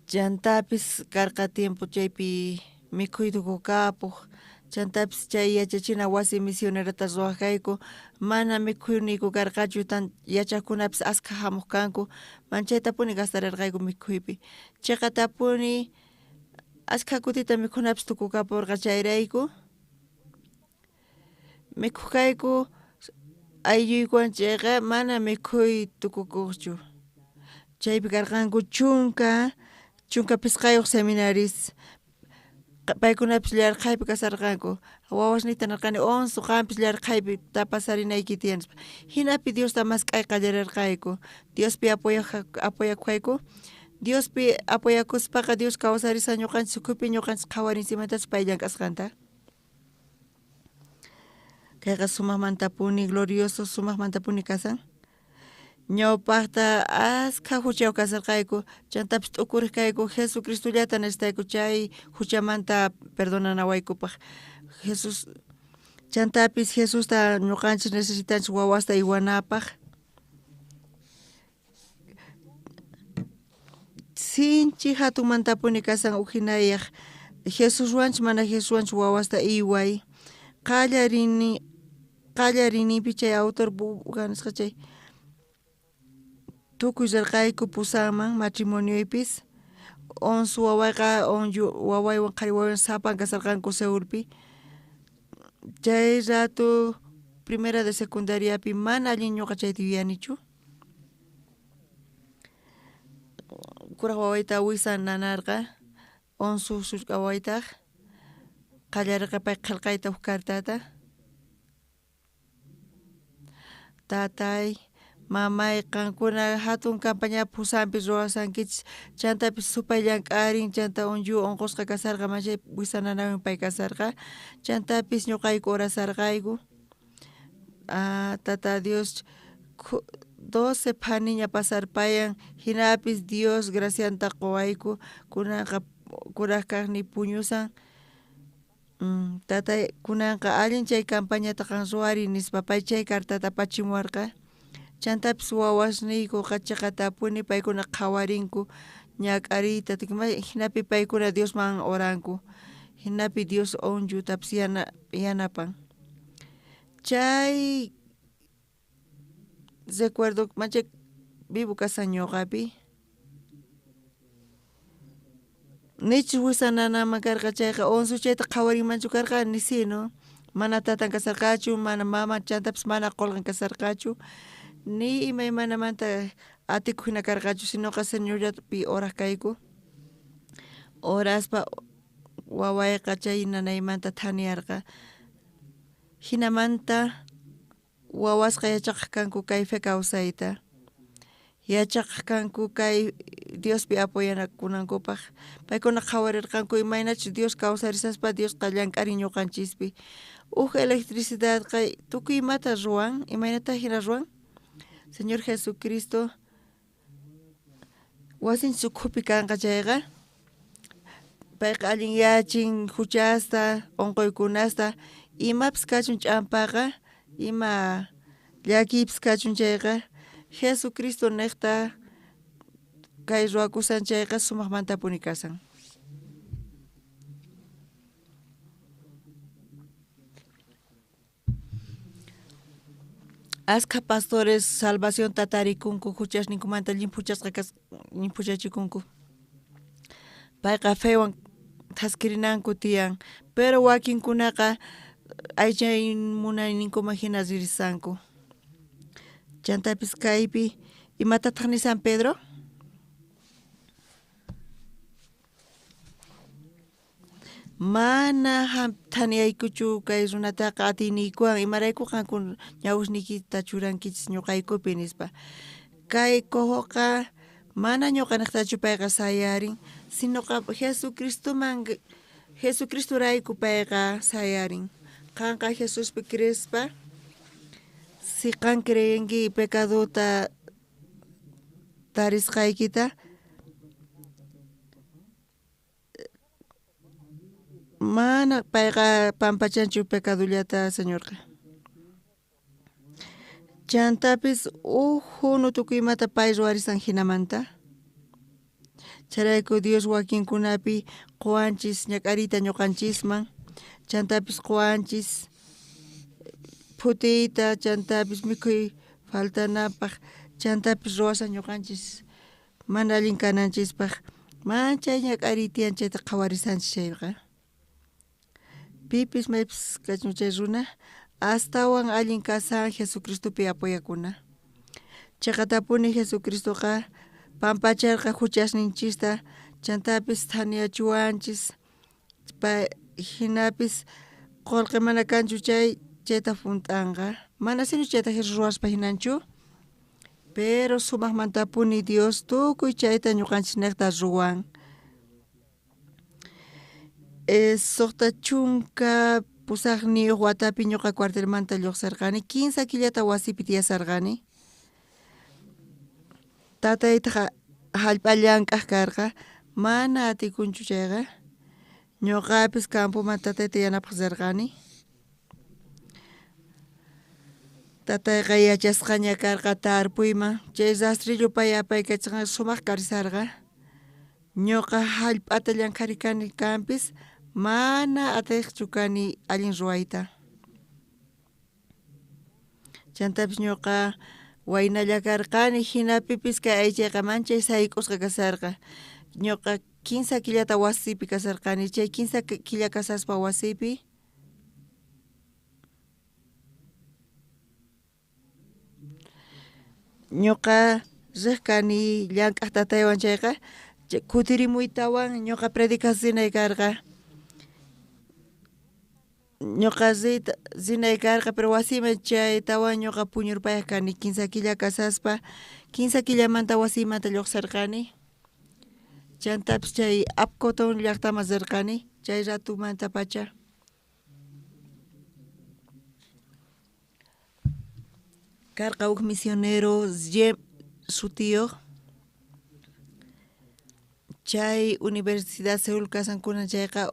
Chantapis karqa tiempo chaypi mikhuy tukukapuj, chantapis chay yachachina wasi misionerata ruwaj kayku, mana mikhuyniyku karqachu, tan yachaqkunapis askha hamuq kanku, manchaytapuni gastarerqayku mikhuypi. Chiqatapuni askha kutita mikhunapis tukukaporqa chayrayku, mikhuj kayku aylluykuwan chayqa mana mikhuy tukukuqchu. Chaypi karqanku chunka 15 seminaris. Paykunapis llarqhaypi kasarqanku. Wawasniyta nerqani, Onso, qampis llarqhaypi tapasarinayki tiyan, nispa. Jinapi Diosta mask'ay qallarerqayku. Diospi apoyakuwayku. Diospi apoyakuspaqa Dios kawsarisan ñuqanchis ukhupi, ñuqanchis qhawarinchis imatachus pay llank'asqanta. Kayqa sumajmantapuni glorioso, sumajmantapuni kasan. Ñawpajta askha juchayoj kasarqayku, chantapis t'ukurej kayku Jesucristollata necesitayku chay juchamanta perdonanawaykupaj. Jesús chantapis Jesusta ñuqanchis necesitanchis wawasta uywanapaj. Sinchi jatunmantapuni kasan ujinayaj Jesuswanchu mana Jesuswanchu wawasta uyway. Qallarini qallarinipi chay autor nisqa chay tukuy rerqayku pusanman matrimonioypis. Onso wawayqa onllu wawaywan qhari wawaywan sapan kasarqanku Seulpi. Chay rato primera de secundariapi mana allin ñuqa chayta yuyanichu. Kuraj wawayta wisan nanarqa, Onso sullk'a wawaytaj qallarerqa pay qhelqayta uj cartata. Tatay, mamay, qankuna jatun campañapi pusanpi ruwasankichis, chantapis supay llank'arin, chanta unllu onqosqa kasarqa, manchay wisa nanaywan pay kasarqa, chantapis ñuqayku orasarqayku. Tata Dios 12 phaniña pasarpayan, jinapis Dios gracianta quwayku, kunanqa kuraj kajniy puñusan. Tatay, kunanqa allin chay campañata qan ruwariy nispa pay chay cartata apachimuwarqa. Chantapis wawasniykuqa cheqatapuni paykuna qhawarinku ñak'ariyta, jinapi paykuna Diosman oranku, jinapi Dios onllutapis yanapan. Chay recuerdo manchay vivo kasan ñuqapi. Nichus wisa nanaman karqa chayqa onso chayta qhawarinmanchu karqa nisino. Mana tatan kasarqachu, mana maman, chantapis mana qolqen kasarqachu, ni imaymanamanta atikuj jina karqachu, sinoqa Señorllapi oraj kayku. Oraspa wawayqa chay nanaymanta thaniyarqa. Jinamanta wawasqa yachaqaj kanku kay fe kawsayta. Yachaqaj kanku kay Diospi apoyanakunankupaj. Paykuna qhawarirqanku imaynachus Dios kawsarisaspa Diosqa llank'arin ñuqanchispi. Uj electricidadqa tukuy imata ruwan, imaynata jina ruwan? Señor Jesucristo wasinchis ukhupi kanqa chayqa, payqa allinyachin juchasta, onqoykunasta, imapis kachun ch'ampaqa, ima llakiypis kachun chayqa, Jesucristo nejta kay ruwakusan chayqa sumajmantapuni kasan. Askha pastores salvacionta tarikunku juchasninkumanta llimphuchasqa llimphuchachikunku. Payqa fewan thaskirinanku tiyan, pero wakinkunaqa aychay munayninkuman jina ririsanku. Chantapis kaypi imatataq nisan Pedro? Mana thaniyaykuchu kay runataqa atiyniykuwan, imarayku qankuna ñawisniykita churankichis ñuqaykupi nispa. Kay cojoqa mana ñuqanejtachu payqa sayarin, sinoqa Jesucristoman Jesucristorayku payqa sayarin. Qanqa Jesuspi creespa, si qan creenki pecadota tarisqaykita, mana payqa pampachanchu pecadollata Señorqa. Chantapis uj junu tukuy imata pay ruwarisan jinamanta. Chayrayku Dios wakinkunapi quwanchis ñak'ariyta ñuqanchisman, chantapis quwanchis phutiyta, chantapis mikhuy faltanapaj, chantapis ruwasan ñuqanchis mana allin kananchispaj. Manchay ñak'ariy tiyan chayta qhawarisanchis chayqa. Pipis maypis kachun chay runa astawan allin kasan Jesucristopi apoyakuna. Cheqatapuni Jesucristoqa pampacharqa juchasninchista, chantapis thaniyachiwanchis. Jinapis qolqe mana kanchu chay chayta junt'anqa. Mana sino chayta Jesús ruwaspa hinanchu, pero sumaqmantapuni Dios tukuy chayta ñuqanchisniqta ruwan. 68 watapi ñuqa cuartelmanta lluqsirqani, 15 killata wasipi tiyasarqani. Tataytaqa hallp'a llank'aq karqa, mana atikunchu chayqa. Ñuqapis campoman tatayta yanapaq rirqani. Tatayqa yachasqaña karqa tarpuyman, chay rastrillo pay apaykachasqanqa sumaq karisarqa. Ñuqa hallp'ata llank'arikani kanpis, mana atiqchu kani allin ruwayta. Chantapis ñuqa waynalla karqani, hinapipis kay aychayqa manchay sayk'usqa kasarqa. Ñuqa 15 killata wasipi kasarqani, chay 15 killa kasaspa wasipi ñuqa riq kani llank'aq tataywan chayqa, kutirimuytawan ñuqa predicaq rinay karqa. Ñuqa rinay karqa, pero wasiman chaytawan ñuqa puñurpayaq kani 15 killa kasaspa, 15 killamanta wasimanta lluqsirqani. Chantapis chay Apcoton llaqtaman rirqani, chay ratumantapacha. Karqa huk misionero Jem sutiyuq. Chay Universidad Seúl kasankuna chayqa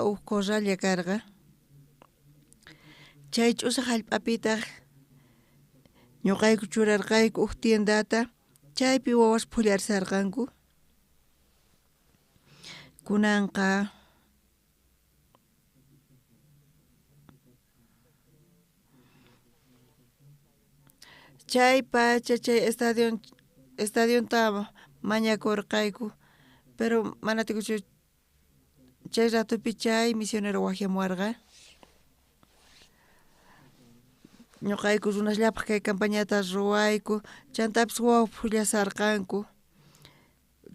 huk corralla karqa. Chay ch'usaq hallp'apitaq ñuqayku churarqayku huk tiendata, chaypi wawas phullarisarqanku. Kunanqa chay pacha chay estadionta mañakurqayku, pero mana atikuchu chay ratupi chay misionero waqyamuwarqa. Ñuqayku runasllapaq kay campañata ruwayku, chantapis wawa phullasarqanku.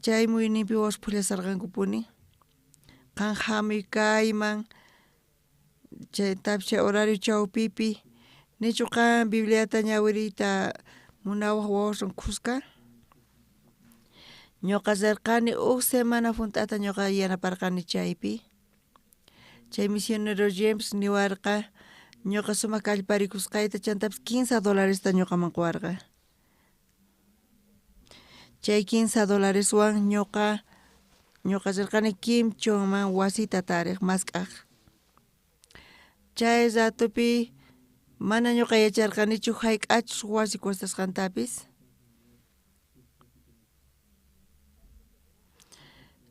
Chay muyninpi wawas phullasarqankupuni. Qan hamuy kayman, chaytapis chay horario chawpipi, nichu qan Bibliata ñawiriyta munawaq wawaswan khuska. Ñuqa rirqani huk semana junt'ata ñuqa yanaparqani chaypi. Chay misionero James niwarqa ñuqa sumaq kallparikusqayta, chantapis $15 ñuqaman quwarqa. Chay $15wan ñuqa rirqani Kimchonman wasita tariq mask'aq. Chay ratupi mana ñuqa yacharqanichu hayk'achus wasi costasqantapis.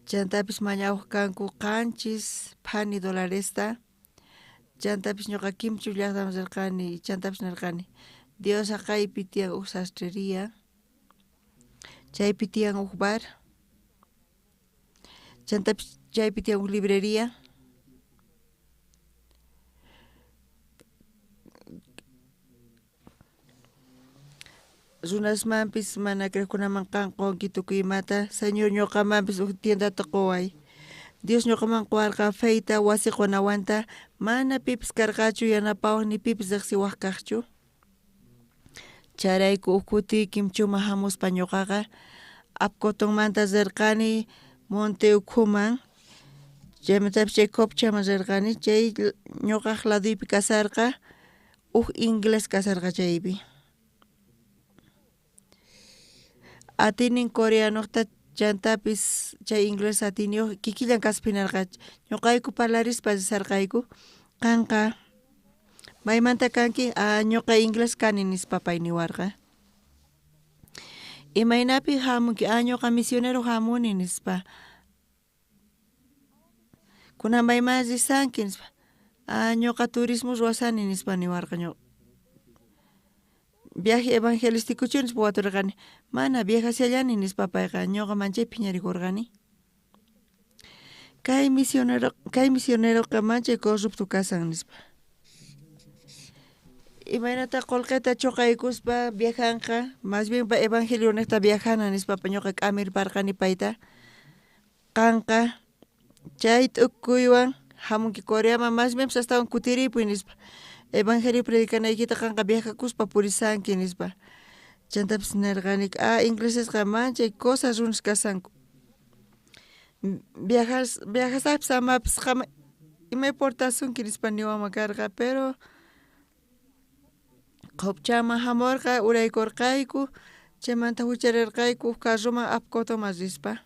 Chantapis mañawaq kanku 7 phani dolaresta. Chantapis ñuqa Kimchu llaqtaman rirqani, chantapis nirqani, Dios haqaypi tiyan huk sastrería, chaypi tiyan huk bar, chantapis chaypi tiyan huk librería. Runasmanpis mana creqkunaman qan qunki tukuy imata, Señor ñuqamanpis huk tiendata quway. Dios ñuqaman quwarqa feyta wasi qunawanta, mana pipis karqachu yanapawaq ni pipis riqsiwaq kaqchu. Chayrayku huk kuti Kimchuman hamuspa ñuqaqa Apcotonmanta rirqani Monte ukhuman, chaymantapis chay Copchaman rirqani, chay ñuqaq laduypi kasarqa huk inglés kasarqa chaypi. Atinin coreanoqta chantapis chay inglés atiniyuq kikillan kaspinarqa. Ñuqayku parlarispa risarqayku, qanqa maymanta kanki? Ah, ñuqa inglés kani nispa pay niwarqa. Imaynapi hamunki? Ah, ñuqa misionero hamuni nispa. Kunan mayman risanki nispa. Ah, ñuqa turismo ruwasani nispa niwarqa ñuqa. Viaje evangelístico nispa waturqani. Mana viajashallani nispa payqa, ñuqa manchay phiñarikurqani. Kay misioneroqa manchay corrupto kasan nispa. Imaynata qullqita chuqaykuspa viajanqa, más bien evangelio niqta viajana nispa ñuqa k'amirparqani payta. Qanqa chay t'ukuywan Hamunki Coreaman masmianpis astawan kutiripuy nispa. Evangelio predicanaykita qanqa viajakuspa purisanki nispa. Chantapis nerqani ah inglesesqa manchay cosas runas kasanku. Viajas viajasapis amapis qam ima importasunki nispa niwanman karqa pero qhupchaman hamurqa uraykurqayku chaymanta wicharerqayku huk carroman Apcotoman rispa.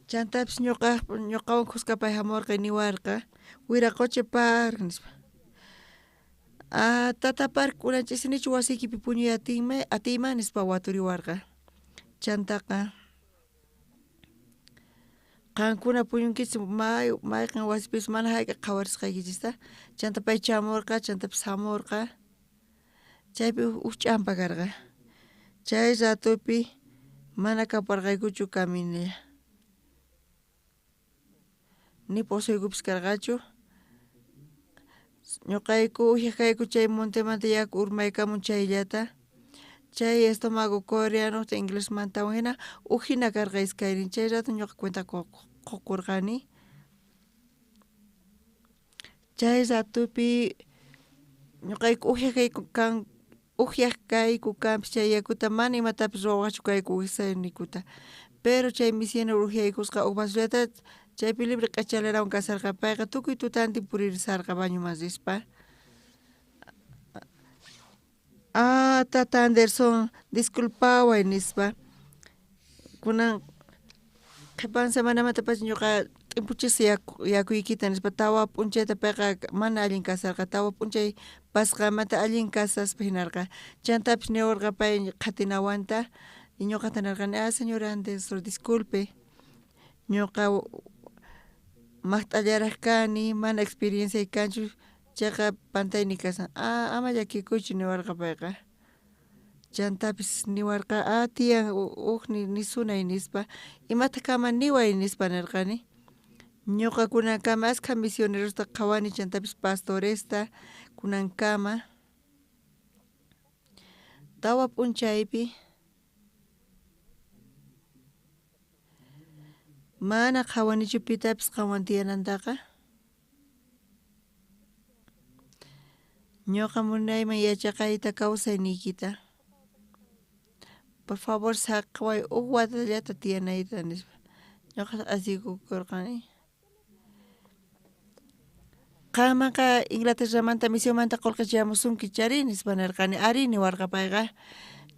Chantapis ñuqa ñuqawan khuska pay hamurqa niwarqa wiraqocha Park nispa. Ah tata Park kunan ch'isinichu wasiykipi puñuy atinman atiyman nispa waturiwarqa. Chantaqa qankuna puñunkichis may mayqen wasipis mana hayk'aq qhawarisqaykichista chanta pay chamurqa chantapis hamurqa chaypi huk ch'ampa karqa chay ratopi mana kaparqaykuchu caminilla ni pozoykupis karqachu ñuqayku upiaq kayku chay montemanta yaku urmaykamun chayllata chay estomago coreanota inglesmantawan hina ujina karqa iskaynin chay rato ñuqa cuenta qukurqani chay ratopi ñuqayku upiaq kayku kan upiaq kayku kanpis chay yakuta mana imatapis ruwawaqchu kayku wijsayniykuta pero chay misionero upiaykusqa huk vasollata chaypi libre q'achalerawan kasharqa payqa tukuy tutantin puririsharqa bañoman rispa. Ah tata Anderson disculpaway nispa kunan qhipan semanamantapacha ñuqa t'impuchisaq yaku yakuykita nispa tawa p'unchayta payqa mana allin kasharqa tawa p'unchay pasqamanta allin kasaspa hinarqa chantapis niwarqa pay qhatinawanta y ñuqata nirqani ah señor Anderson disculpe ñuqa maqt'allaraq kani mana experienciay kanchu chayqa pantayniy kashan ah ama llakikuychu niwarqa payqa chantapis niwarqa ah tiyan huk nisunay nispa imataq kanman niway nispa nirqani ñuqa kunankama askha misionerosta qhawani chantapis pastoresta kunankama tawa p'unchaypi mana qhawanichu pitapis qanwan tiyanantaqa ñuqa munayman yachaqayta kawsayniykita por favor saqeway huk watallata tiyanayta nispa ñuqa asiykukurqani qanmanqa Inglaterramanta misionmanta qullqi chayamusunki chari nispa nirqani ari niwarqa payqa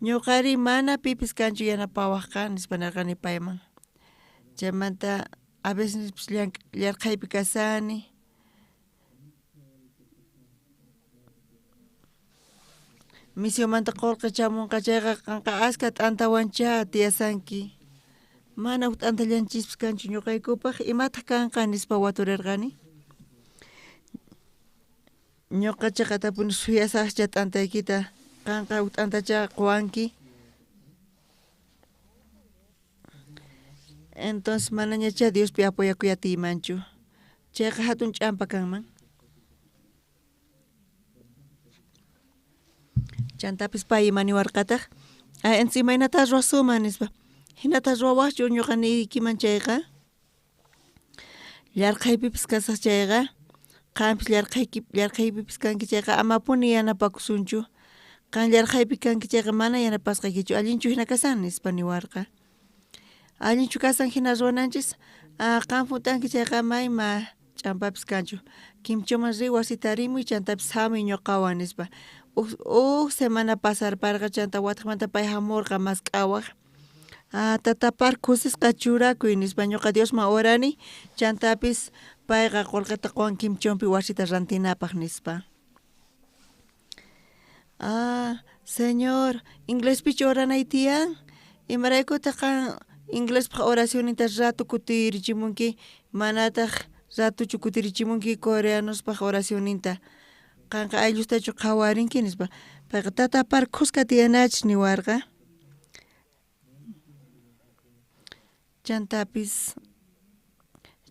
ñuqari mana pipis kanchu yanapawaqqa nispa nirqani payman chaymanta a veces yarqhaypi kashani misionmanta qullqi chamunqa chayqa qanqa askha t'antawanchá tiyasanki mana huk t'antallanchispis kanchu ñuqaykupaq imataq kanqa nispa waturirqani ñuqa chiqatapuni suyasaqcha t'antaykita qanqa huk t'antachá quwanki entonces manañachá Diospi apoyakuy atiymanchu chayqa hatun ch'ampa kanman chantapis pay ima niwarqataq ah entonces imaynata ruwasunman nispa hinata ruwawaqchu ñuqa niykiman chayqa yarqhaypipis kasaq chayqa qampis yarqhayki yarqhaypipis kanki chayqa amapuni yanapakusunchu qan yarqhaypi kanki chayqa mana yanapasqaykichu allinchu hina kashan nispa niwarqa allinchu kashan hina ruwananchis ah qan junt'anki chayqa mayma ch'ampapis kanchu Quimchoman riy wasita rimuy chantapis hamuy ñuqawan nispa huk huk semana pasarparqa chanta wataqmanta pay hamurqa mask'awaq ah tata Park kusisqa churakuy nispa ñuqa Diosman orani chantapis payqa qullqita quwan Quimchonpi wasita rantinapaq nispa ah señor inglespichu oranay tiyan imaraykutaq qan inglespaq oracionninta rato kutirichimunki manataq ratochu kutirichimunki coreanospaq oracionninta qanqa ayllustachu qhawarinki nispa payqa tata Park khuska tiyanachis niwarqa chantapis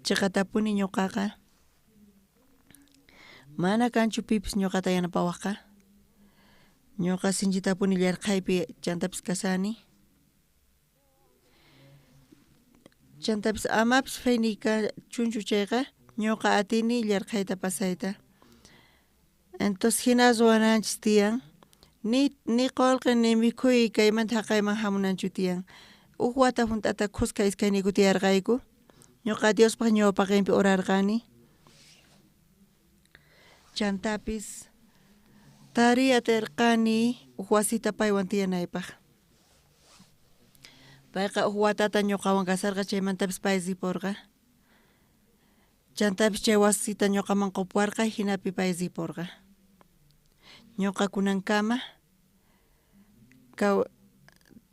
chiqatapuni ñuqaqa mana kanchu pipis ñuqata yanapawaqqa ñuqasinchitapuni yarqhaypi chantapis kashani. Chantapis amapis feyniy kachunchu chayqa ñuqa atini yarqhayta pasayta. Entonces hina ruwananchis tiyan ni qolqe ni mikhuy kaymanta haqayman hamunanchu tiyan. Huk wata hunt'ata khuska iskayniyku tiyarqayku ñuqa Diospaq ñawpaqinpi orarqani. Chantapis tariy atirqani huk wasita paywan tiyanaypaq. Payqa huk watata ñuqawan kasarqa chaymantapis pay ripurqa. Chantapis chay wasita ñuqaman qupuwarqa hinapi pay ripurqa. Ñuqa kunankama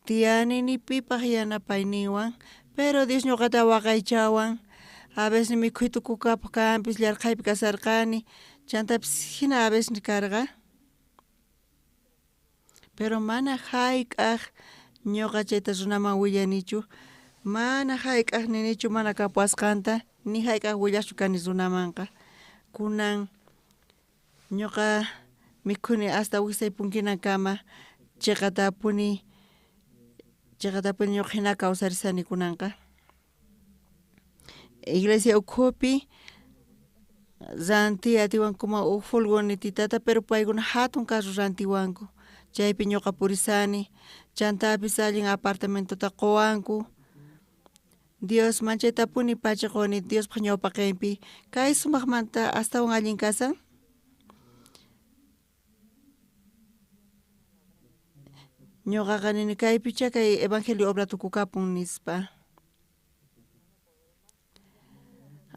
tiyani ni pipaq yanapayninwan pero Dios ñuqata waqaychawan a veces mikhuy tukukapuq kanpis yarqhaypi kasarqani chantapis hina a veces karqa. Pero mana hayk'aq ñuqa chayta runaman willanichu mana hayk'aq ninichu mana kapuwasqanta ni hayk'aq willaqchu kani runamanqa. Kunan ñuqa mikhuni hasta wisay punkinakama chiqatapuni ñuqa hina kawsarisani kunanqa. Iglesia ukhupi rantiy atiwankuman huk furgonetitata pero paykuna hatun carro rantiwanku chaypi ñuqa purisani chantapis allin apartamentota quwanku. Dios manchaytapuni pacha quwani Diospaq ñawpaqinpi kay sumaqmanta astawan allin kasan. Ñuqaqa nini kaypicha kay evangelio obra tukukapun nispa.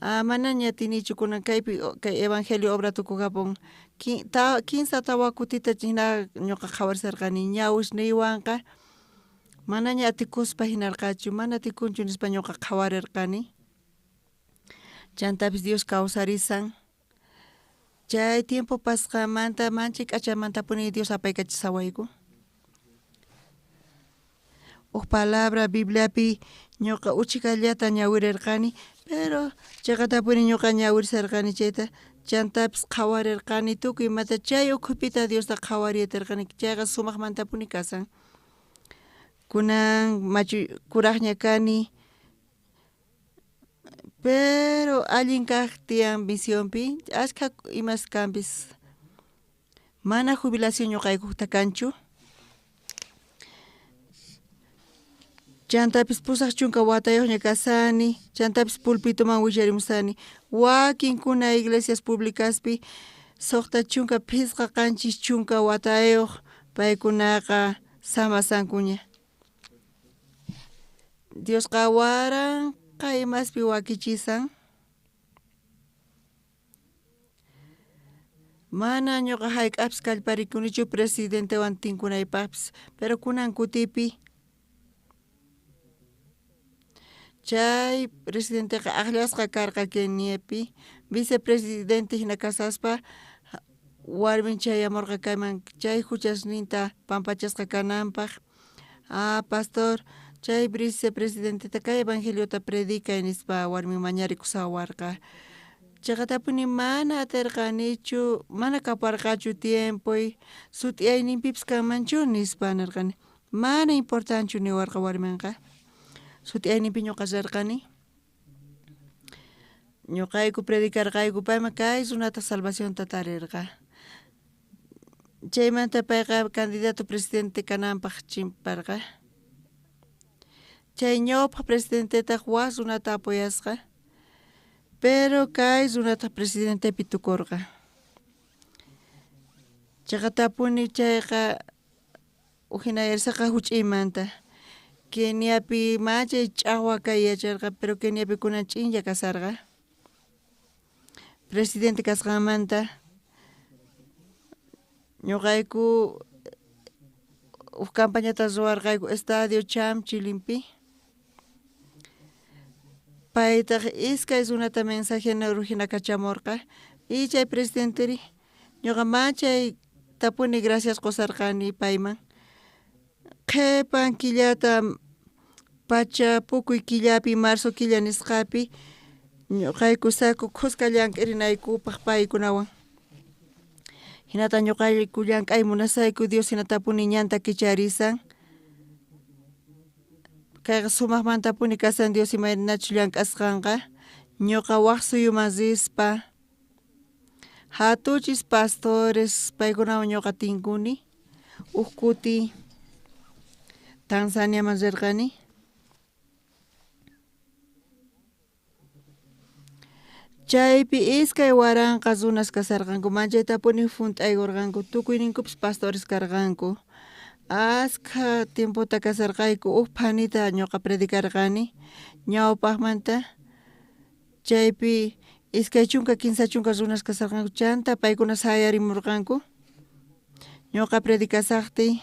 Ah, manaña atinichu kunan kaypi kay evangelio obra tukukapun kinsa tawa kutita hina ñuqa qhawarisarqani ñawisniywanqa manaña atikuspa hinarqachu mana atikunchu nispa ñuqa qhawarirqani. Chantapis Dios kawsarisan chay tiempo pasqanmanta manchay k'achamantapuni Dios apaykachisawayku. Huk palabra Bibliapi ñuqa uchikallata ñawirirqani pero chiqatapuni ñuqa ñawirisarqani chayta chantapis qhawarirqani tukuy imata chay ukhupita Diosta qhawariyatirqani chayqa sumaqmantapuni kasan. Kunan machu kuraqña kani pero allin kaq tiyan misionpi ashkha imas kanpis mana jubilación ñuqaykukta kanchu. Chantapis pusaq chunka watayuqña kasani chantapis pulpituman willarimusani wakinkuna iglesias publicaspi suqta chunka phisqa qanchis chunka watayuq paykunaqa samasankuña. Diosqa waranqa imaspi wakichisan. Mana ñuqa hayk'apis kallparikunichu presidentewan tinkunaypaqpis pero kunan kutipi chay presidenteqa aqllasqa karqa Keniapi vicepresidente hina kasaspa warmin chayamurqa kayman chay huchasninta pampachasqa kananpaq. Ah, pastor chay vicepresidenteta kay evangeliota predicay nispa warmin mañarikusawarqa. Chiqatapuni mana atirqanichu mana kapuwarqachu tiempoy sut'iyayninpipis kanmanchu nispa nirqani. Mana importanchu niwarqa warminqa. Sut'iyayninpi ñuqa rirqani. Ñuqayku predicarqayku payman kay runata salvacionta tarirqa. Chaymanta payqa candidato presidente kananpaq chimparqa. Chay ñawpaq presidentetaq wak runata apoyasqa pero kay runataq presidentepi tukurqa. Chiqatapuni chayqa uhinayarsaqa huch'iymanta. Keniapi machay ch'aqwa kay yacharqa pero Keniapi kunan ch'inlla kasarqa. Presidente kasqanmanta ñuqayku huk campañata ruwarqayku Estadio Chamchilinpi. Paytaq iskay runata mensajero hina kachamurqa y chay presidenteri ñuqa machay tapuni gracias qusarqani payman. Qhipan killata pacha pukuy killapi marzo killa nisqapi ñuqayku saku khuska llank'arinaykupaq paykunawan. Hinata ñuqayku llank'ay munasayku Dios hinatapuni ñanta kicharisan. Kayqa sumaqmantapuni kasan Dios imaynachus llank'asqanqa. Ñuqa waq suyuman rispa hatuchis pastores paykunawan ñuqa tinkuni. Uj kuti Tanzaniaman rirqani. Chaypi 2000 runas kasarqanku, manchaytapuni junt'aykurqanku, tukuyninkupis pastores karqanku. Askha tiempota kasarqayku, uj phanita ñuqa predicarqani ñawpaqmanta. Chaypi 20 30 runas kasarqanku, chanta paykuna sayarimurqanku. Ñuqa predicasaqtiy,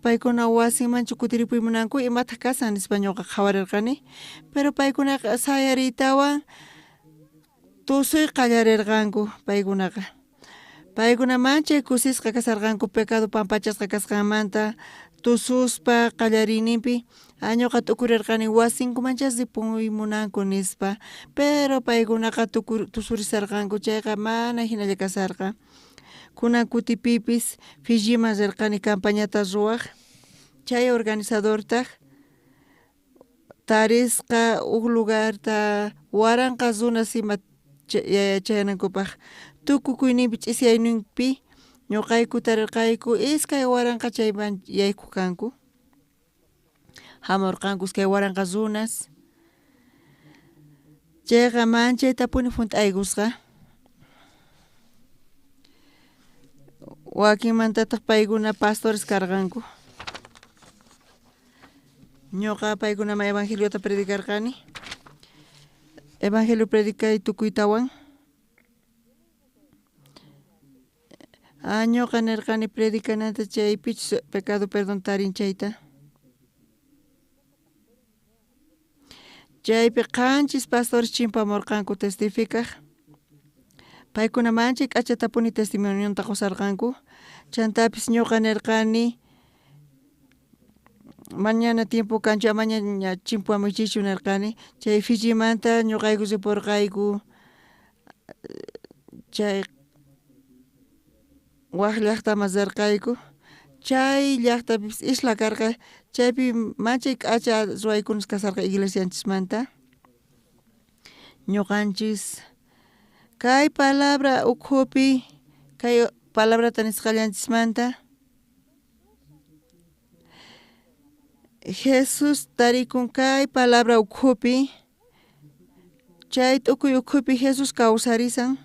paykuna wasinmanchu kutiripuy munanku, imataq kasan nispa ñuqa qhawarirqani. Pero paykunaqa sayariytawan tusuy qallarirqanku paykunaqa. Paykuna manchay kusisqa kasarqanku pecado pampachasqa kasqanmanta tususpa qallariyninpi. Ñuqa t'ukurirqani wasinkumanchá ripuy munanku nispa. Pero paykunaqa tusurisarqanku, chayqa mana hinalla kasarqa. Kunan kutipipis Fijiman rirqani campañata ruwaq. Chay organizadortaq tarisqa uj lugarta 1000 runas ima chayanankupaq. Tukukuyninpi ch'isiyayninpi ñuqayku tarirqayku 2000 chayman yaykuq kanku. Hamurqanku 2000 runas. Chayqa manchaytapuni junt'aykusqa. Wakinmantataq paykuna pastores karqanku. Ñuqa paykunaman evangeliota predicarqani. Evangelio predicay tukuytawan. Ñuqa nirqani predicananta chaypichus pecado perdón tarin chayta. Chaypi 7 pastores chimpamurqanku testificaj. Paykuna manchay k'achatapuni testimonionta qusarqanku. Chantapis ñuqa nirqani mañana tiempo kanchu amaña chimpamuychichu nirqani. Chay Fijimanta ñuqayku ripurqayku chay waq llaqtaman rirqayku. Chay llaqtapipis isla karqa, chaypi manchay k'acha ruwaykunas kasarqa iglesianchismanta. Ñuqanchis kay palabra ukhupi, kay palabrata nisqallanchismanta Jesús tarikun kay palabra ukhupi, chay t'ukuy ukhupi Jesús kawsarisan.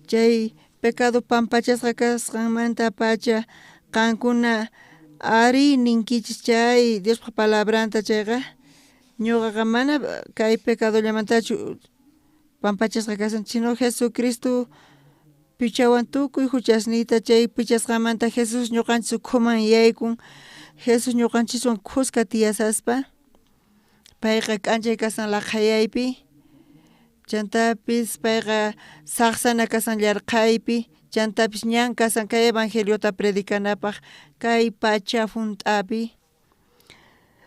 Chay pecado pampachasqa kasqanmanta pacha qankuna ari ninkichis chay Diospaq palabranta chayqa ñuqaqa mana kay pecadollamantachu pampachasqa kasan, sino Jesucristo pichawan tukuy huchasniyta, chay pichasqanmanta Jesús ñuqanchis ukhuman yaykun. Jesús ñuqanchiswan khuska tiyasaspa payqa k'anchay kasan laqhayaypi, chantapis payqa saqsana kasan llarqhaypi, chantapis ñan kasan kay evangeliota predicanapaq kay pacha junt'api.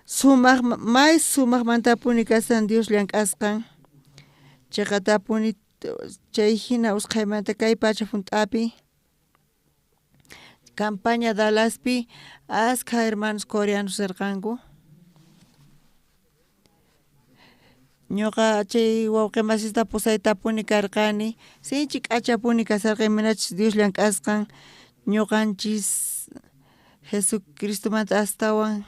Sumaq may sumaqmantapuni kasan Dios llank'asqan. Chayqatapuni chay hina usqhaymanta kay pacha junt'api. Campaña Dallaspi askha hermanos coreanos rirqanku. Ñuqa chay wawqimasista pusaytapuni karqani, sinchi k'achapuni kasarqa imaynachus Dios llank'asqan ñuqanchis Jesucristomanta astawan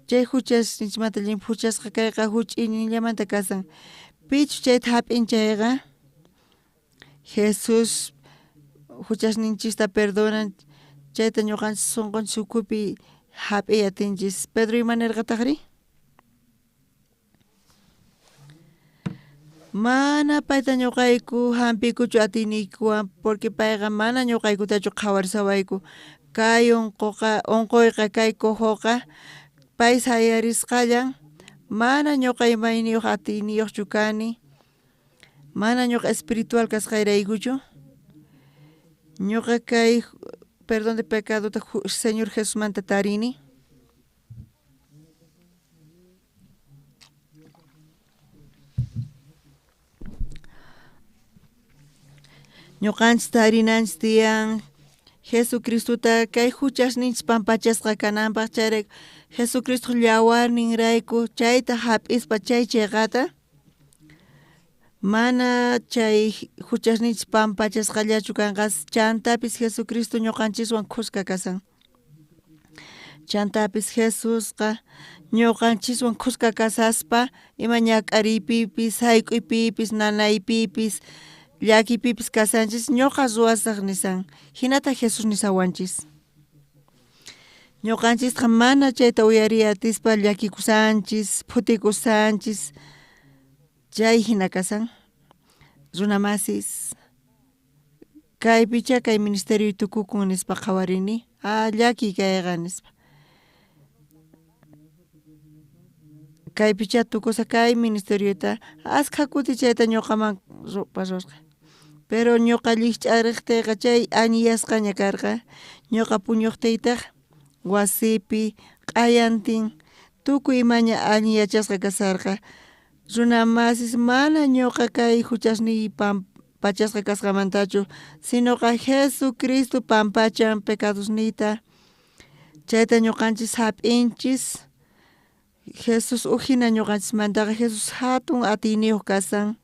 chay huchasninchikmanta llimphuchasqa kayqa huch'iyninllamanta kasan. Pichus chayta hap'in chayqa Jesús huchasninchista perdonan, chayta ñuqanchis sunqunchis ukhupi hap'iy atinchis. Pedro ima nirqataqri? Mana payta ñuqayku hampiykuchu atiyniykuwan, porque payqa mana ñuqaykutachu qhawarisawayku. Kay unquyqa kay cojoqa pay sayarisqallan, mana ñuqa imayniyuq atiyniyuqchu kani, mana ñuqa espiritual kasqayraykuchu. Ñuqa kay perdón de pecadota Señor Jesusmanta tarini. Ñuqanchis tarinanchis tiyan Jesucristota kay huchasninchis pampachasqa kananpaq chayrayku Jesucristo llawarninrayku chayta hap'ispa chay cheqata mana chay huchasninchis pampachasqallachu kanqa chantapis Jesucristo ñuqanchiswan khuska kasan. Chantapis Jesusqa ñuqanchiswan khuska kasaspa ima ñak'ariypipis sayk'uypipis nanaypipis llakiypipis kasanchis ñuqa ruwasaq nisan hinata Jesús nisawanchis. Ñuqanchisqa mana chayta uyariy atispa llakikusanchis phutikusanchis chay hina kasan runamasis kaypicha kay ministerio tukukun nispa qhawarini a llakiy kayqa nispa kaypicha tukusa kay ministeriota askha kuti chayta ñuqaman pasasqa pero ñuqa llikch'ariqtiyqa chay añiyasqaña karqa ñuqa puñuqtiytaq wasipi q'ayantin tukuy imaña allin yachasqa kasarqa runamasis mana ñuqa kay huchasniy pampachasqa kasqamantachu sinoqa Jesucristo pampachan pecadosniyta chayta ñuqanchis hap'inchis Jesús ujina ñuqanchismantaqa Jesús hatun atiyniyuq kasan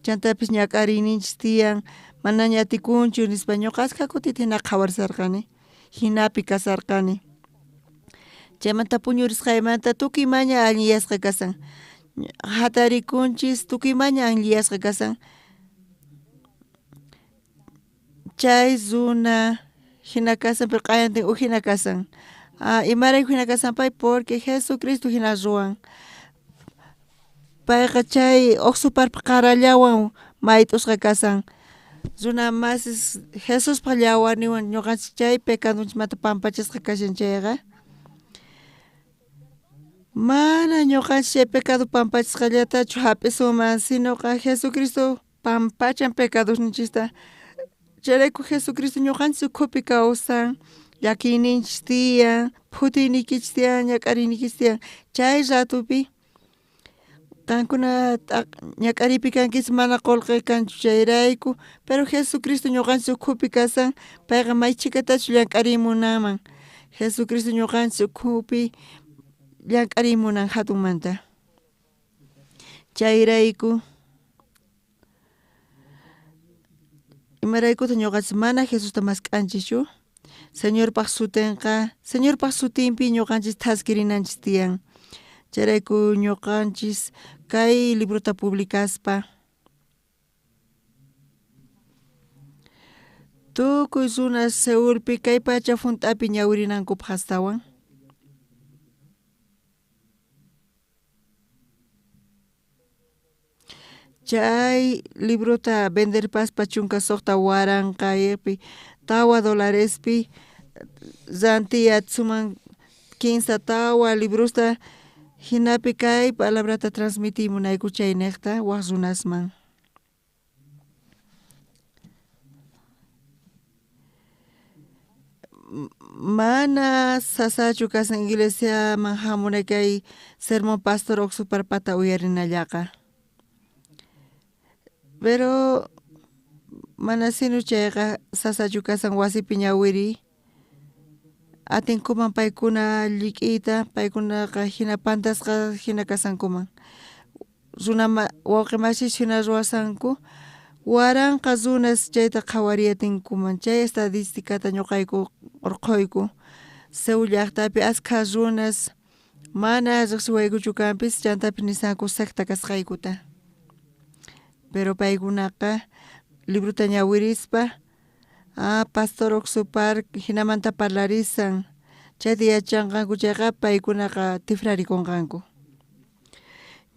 chantapis ñak'ariyninchis tiyan manaña atikunchu nispa ñuqa askha kutita hina qhawarisarqani hinapi kasarqani chaymanta puñurisqaymanta tukuy imaña allinyasqa kasan hatarikunchis tukuy imaña allinyasqa kasan chay runa hina kasan pero q'ayantin uj hina kasan imarayku hina kasan pay porque Jesucristo hina ruwan payqa chay uqsuparpa qarallawan mayt'usqa kasan runa masis Jesuspaq llawarninwan ñuqanchis chay pecadonchikmanta pampachasqa kashan chayqa mana ñuqanchis chay pecado pampachasqallatachu hap'isunman sinoqa Jesucristo pampachan pecadosninchista chayrayku Jesucristo ñuqanchis ukhupi kawsan llakiyninchis tiyan phutiyniykichis tiyan ñak'ariynikichis tiyan chay ratupi qankuna ñak'ariypi kankichis mana qullqi kanchu chayrayku pero Jesucristo ñuqanchis ukhupi kasan payqa may chhikatachu llank'arimunanman Jesucristo ñuqanchis ukhupi llank'arimunan hatunmanta chayrayku imaraykutaq ñuqanchis mana Jesusta mask'anchischu Señorpaq sutinqa Señorpaq sutinpi ñuqanchis thaskirinanchis tiyan chayrayku ñuqanchis kay librota publicaspa tukuy runas Seulpi kay pacha hunt'api ñawirinankupaq astawan. Chay librota venderpaspa 16,000 pi tawa dolarespi rantiy atisunman kinsa tawa librosta hinapi kay palabrata transmitiy munayku chaynejta waj runasman. Mana sasachu kasan iglesiaman hamunay kay sermón pastor Oxuparpata uyarinallaqa. Pero mana sino chayqa sasachu kasan wasipi ñawiriy atinkuman paykuna llik'iyta paykunaqa hina pantasqa hina kasankuman runa wawqi masis hina ruwasanku waranqa runas chayta qhawariy atinkuman chay estadisticata ñuqayku urqhuyku Seúl llaqtapi askha runas mana riqsiwaykuchu kanpis chantapis nisanku secta kasqaykuta pero paykunaqa librota ñawirispa pastor Oxupar hinamanta parlarisan chayta yachanqanku chayqa paykunaqa tifrarikunqanku.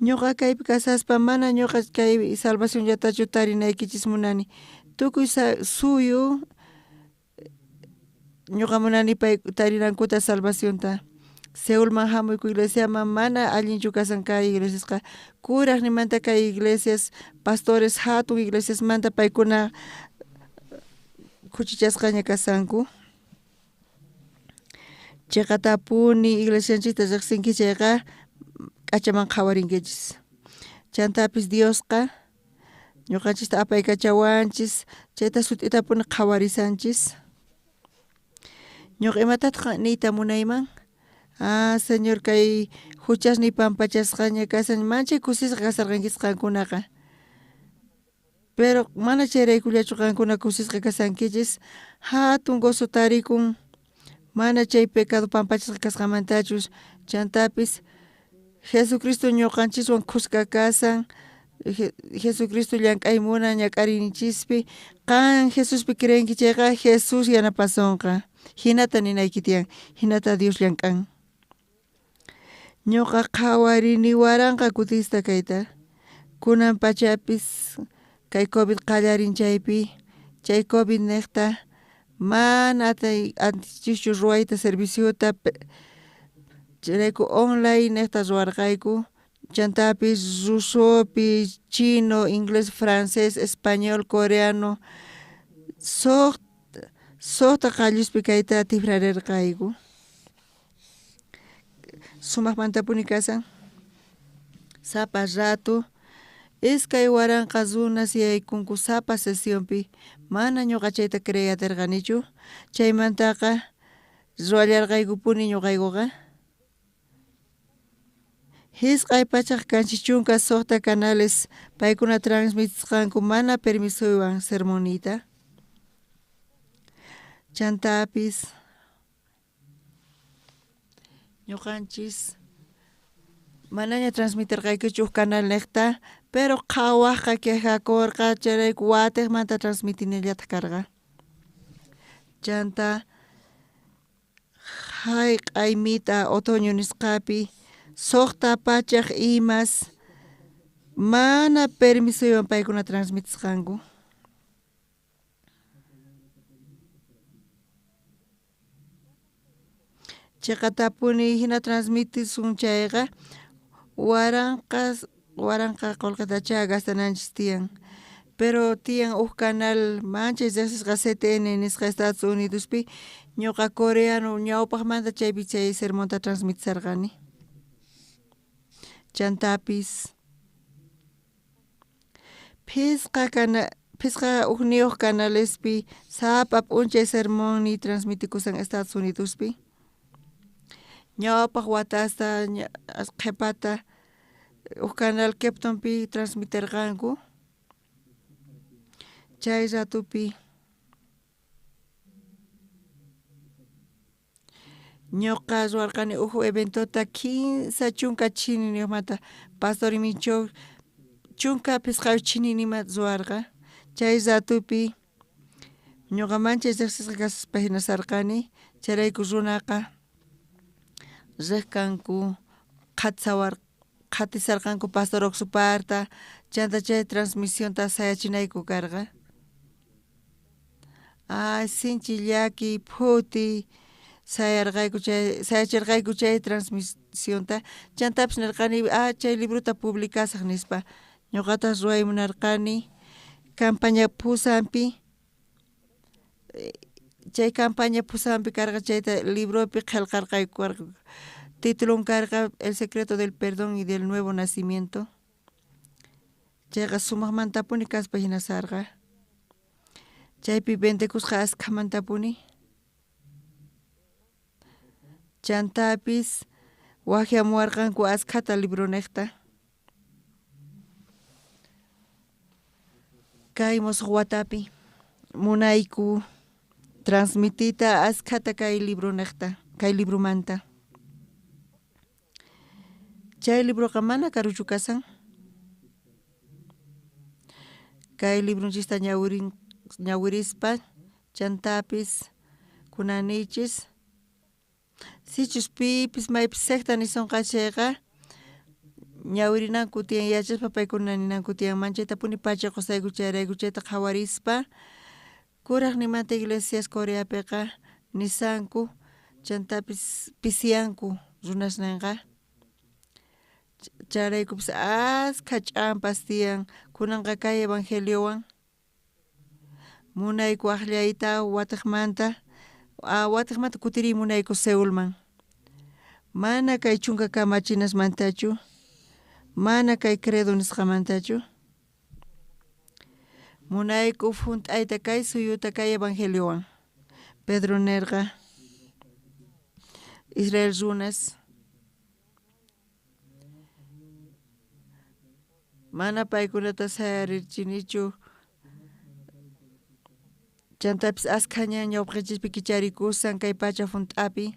Ñuqa kaypi kasaspa mana ñuqa kay salvacionllatachu tarinaykichis munani tukuy suyu ñuqa munani pay tarinankuta salvacionta Seulman hamuyku iglesiaman mana allinchu kasan kay iglesiasqa kuraqninmanta kay iglesias pastores hatun iglesiasmanta paykuna khuchichasqaña kasanku chiqatapuni iglesianchikta riqsinki chayqa k'achaman qhawarinkichis chantapis Diosqa ñuqanchista apaykachawanchis chayta sut'itapuni qhawarisanchis. Ñuqa imatataq niyta munayman? Ah, Señor kay huchasniy pampachasqaña kashan manchay kusisqa kasarqankichis qankunaqa. Pero mana chayraykullachu qankuna kusisqa kasankichis, hatun gozo tarikun mana chay pecado pampachasqa kasqanmantachus, chantapis Jesucristo ñuqanchiswan khuska kasan, Jesucristo llank'ay munan ñak'ariyninchispi, qan Jesuspi creenki chayqa Jesús yanapasonqa, hinata ninayki tiyan, hinata Dios llank'an. Ñuqa qhawarini waranqa kutista kayta, kunan pachapis kay COVID qallarin chaypi, chay COVID niqta mana atichischu ruwayta serviciota, chayrayku online niqta ruwarqayku, chantapis rusopi, chino, inglés, francés, español, coreano, suqta qalluspi kayta tikrarerqayku. Sumaqmantapuni kasan, sapa rato 2000 runas yaykunku sapa sesionpi, mana ñuqa chayta creey atirqanichu, chaymantaqa ruwallarqaykupuni ñuqaykuqa. 576 canales paykuna transmitisqanku mana permisoywan sermonniyta. Chantapis ñuqanchis manaña transmitirqaykuchu huk canal niqta, pero qhawaqqa quejakurqa, chayrayku watiqmanta transmitinallataq karqa. Chanta jayq'ay mit'a otoño nisqapi 600 imas mana permisoywan paykuna transmitisqanku. Chiqatapuni hina transmitisun chayqa waranqa qullqitachá gastananchis tiyan, pero tiyan huk canal manchay riqsisqa CTN nisqa Estados Unidospi, ñuqa coreano ñawpaqmanta chaypi chay sermonta transmitisarqani. Chantapis phisqa hukniyuq canalespi sapa p'unchay sermonniy transmitikusan Estados Unidospi. Ñawpaq watasta qhipata huk canal Keptonpi transmiterqanku, chay ratopi ñuqa ruwarqani huk eventota 30 chininiyuqmanta, pastor Micho 15 chininima ruwarqa, chay ratopi ñuqa manchay riqsisqa kaspa hina sarqani, chayrayku runaqa riq kanku qhatisarqanku pastor Oxuparta, chanta chay transmisionta sayachinayku karqa. Ay, sinchi llakiy phutiy sayarqayku chay sayachirqayku chay transmisionta, chantapis nirqani chay librota publicasaq nispa, ñuqataq ruway munarqani campaña pusanpi, chay campaña pusanpi karqa chayta libropi qillqarqayku karqa, titulon karqa El secreto del perdón y del nuevo nacimiento, chayqa sumaqmantapuni kaspa hina sarqa, chaypi vendekusqa askhamantapuni. Chantapis waqyamuwarqanku askhata libronejta. Kay musuq watapi munayku transmitita askhata kay libronejta, kay libromanta. Chay libroqa mana karuchu kasan. Kay libronchista ñawirispa chantapis kunanichis. Sichus pipis maypis secta nisonqa chayqa ñawirinanku tiyan yachaspa paykuna ninanku tiyan manchaytapuni pachakusayku chayrayku chayta qhawarispa kuraqnimanta iglesias Coreapiqa nisanku chantapis pisiyanku runasninqa, chayraykupis askha ch'ampas tiyan kunanqa kay evangeliowan munayku aqllayta watiqmanta watiqmanta kutiriy munayku Seulman, mana kay 10 kamachinasmantachu, mana kay credo nisqamantachu, munayku hunt'ayta kay suyuta kay evangeliowan. Pedro nerqa Israel runas. Mana paykunata sayarirchinichu. Chantapis askha ñan ñawpaqenchispi kicharikusan kay pacha hunt'api.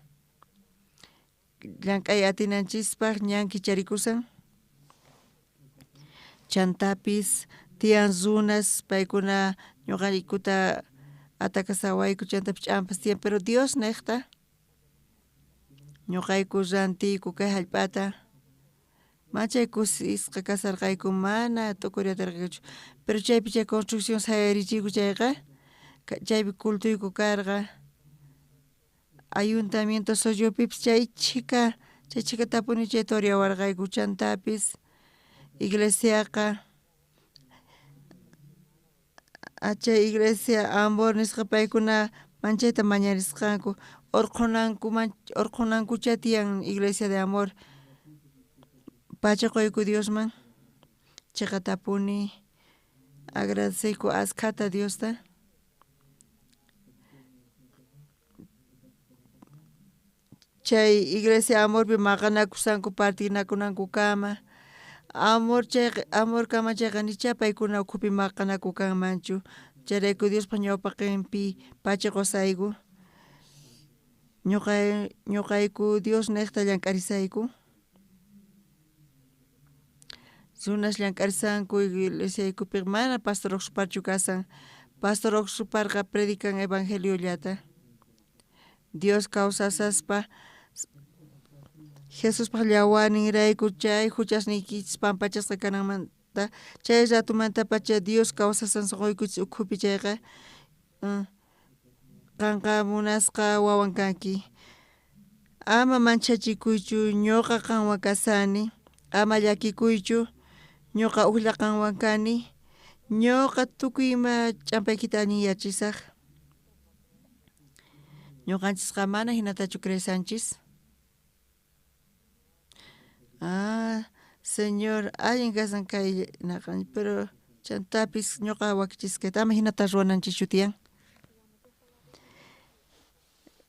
Llank'ay atinanchispaq ñan kicharikusan. Chantapis tiyan runas paykuna ñuqaykuta atakasawayku chantapis ch'ampas tiyan pero Dios niqta ñuqayku rantiyku kay hallp'ata machay kusisqa kasarqayku mana t'ukuriyatarqaykuchu pero chaypi chay construcción sayarichiyku chayqa chaypi cultuyku karqa ayuntamiento suyupipis chay chhika chay chhikatapuni chay toriawarqayku chantapis iglesiaqa chay iglesia Amor nisqa paykuna manchayta mañarisqanku urqhunankuman urqhunankucha tiyan iglesia de Amor pachaquyku Diosman chiqatapuni agradeceyku askhata Diosta chay iglesia Amorpi maqanakusanku partinakunankukama Amor chayqa Amorkama chayqa nichá paykuna ukhupi maqanaku kanmanchu chayrayku Diospaq ñawpaqinpi pacha qusayku ñuqayku Dios niqta llank'arisayku runas llank'arisanku iglesiaykupiqa mana pastor uqsuparchu kasan pastor uqsuparqa predican evangeliollata Dios kawsasaspa Jesuspaq llawarninrayku chay huchasniykichis pampachasqa kananmanta chay ratumantapacha Dios kawsasan sunquykichis ukhupi chayqa qanqa munasqa wawan kanki ama manchachikuychu ñuqa qanwan kasani ama llakikuychu ñuqa ujlla qanwan kani ñuqa tukuy ima ch'ampaykita allinyachisaq ñuqanchisqa mana hinatachu creesanchis ah Señor allin kasan kay naqan pero chantapis ñuqa wakichisqayta ama hinata ruwananchischu tiyan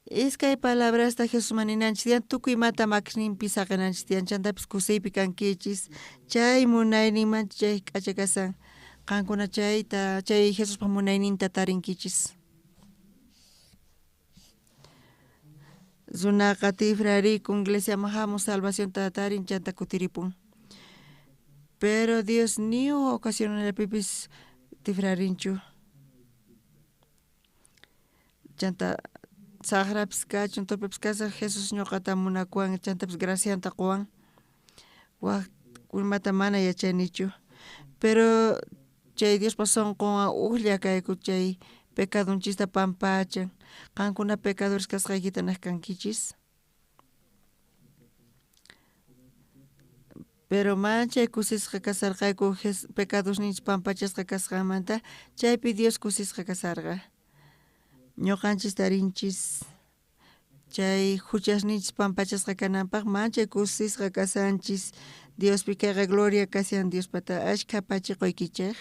iskay palabrasta Jesusman ninanchis tiyan tukuy imata makisninpi saqinanchis tiyan chantapis kusiypi kankichis chay munayninman chay k'acha kasan qankuna chayta chay Jesuspaq munayninta tarinkichis runaqa tifrarikun iglesiaman hamun salvacionta tarin chanta kutiripun pero Dios ni huk ocasionllapipis tifrarinchu chanta saqrapis kachun tupipis kasaq Jesús ñuqata munakuwan chantapis gracianta quwan wak imata mana yachanichu pero chay Diospaq sunqunwan ujlla kayku chay pecadonchista pampachan qankuna pecadores kasqaykita nej kankichis pero manchay kusisqa kasarqayku pecadosninchis pampachasqa kasqanmanta chaypi Dios kusisqa kasarqa ñuqanchis tarinchis chay huchasninchis pampachasqa kananpaq manchay kusisqa kasanchis Diospi kayqa gloria kashan Diospata ashkha pachi quykichej.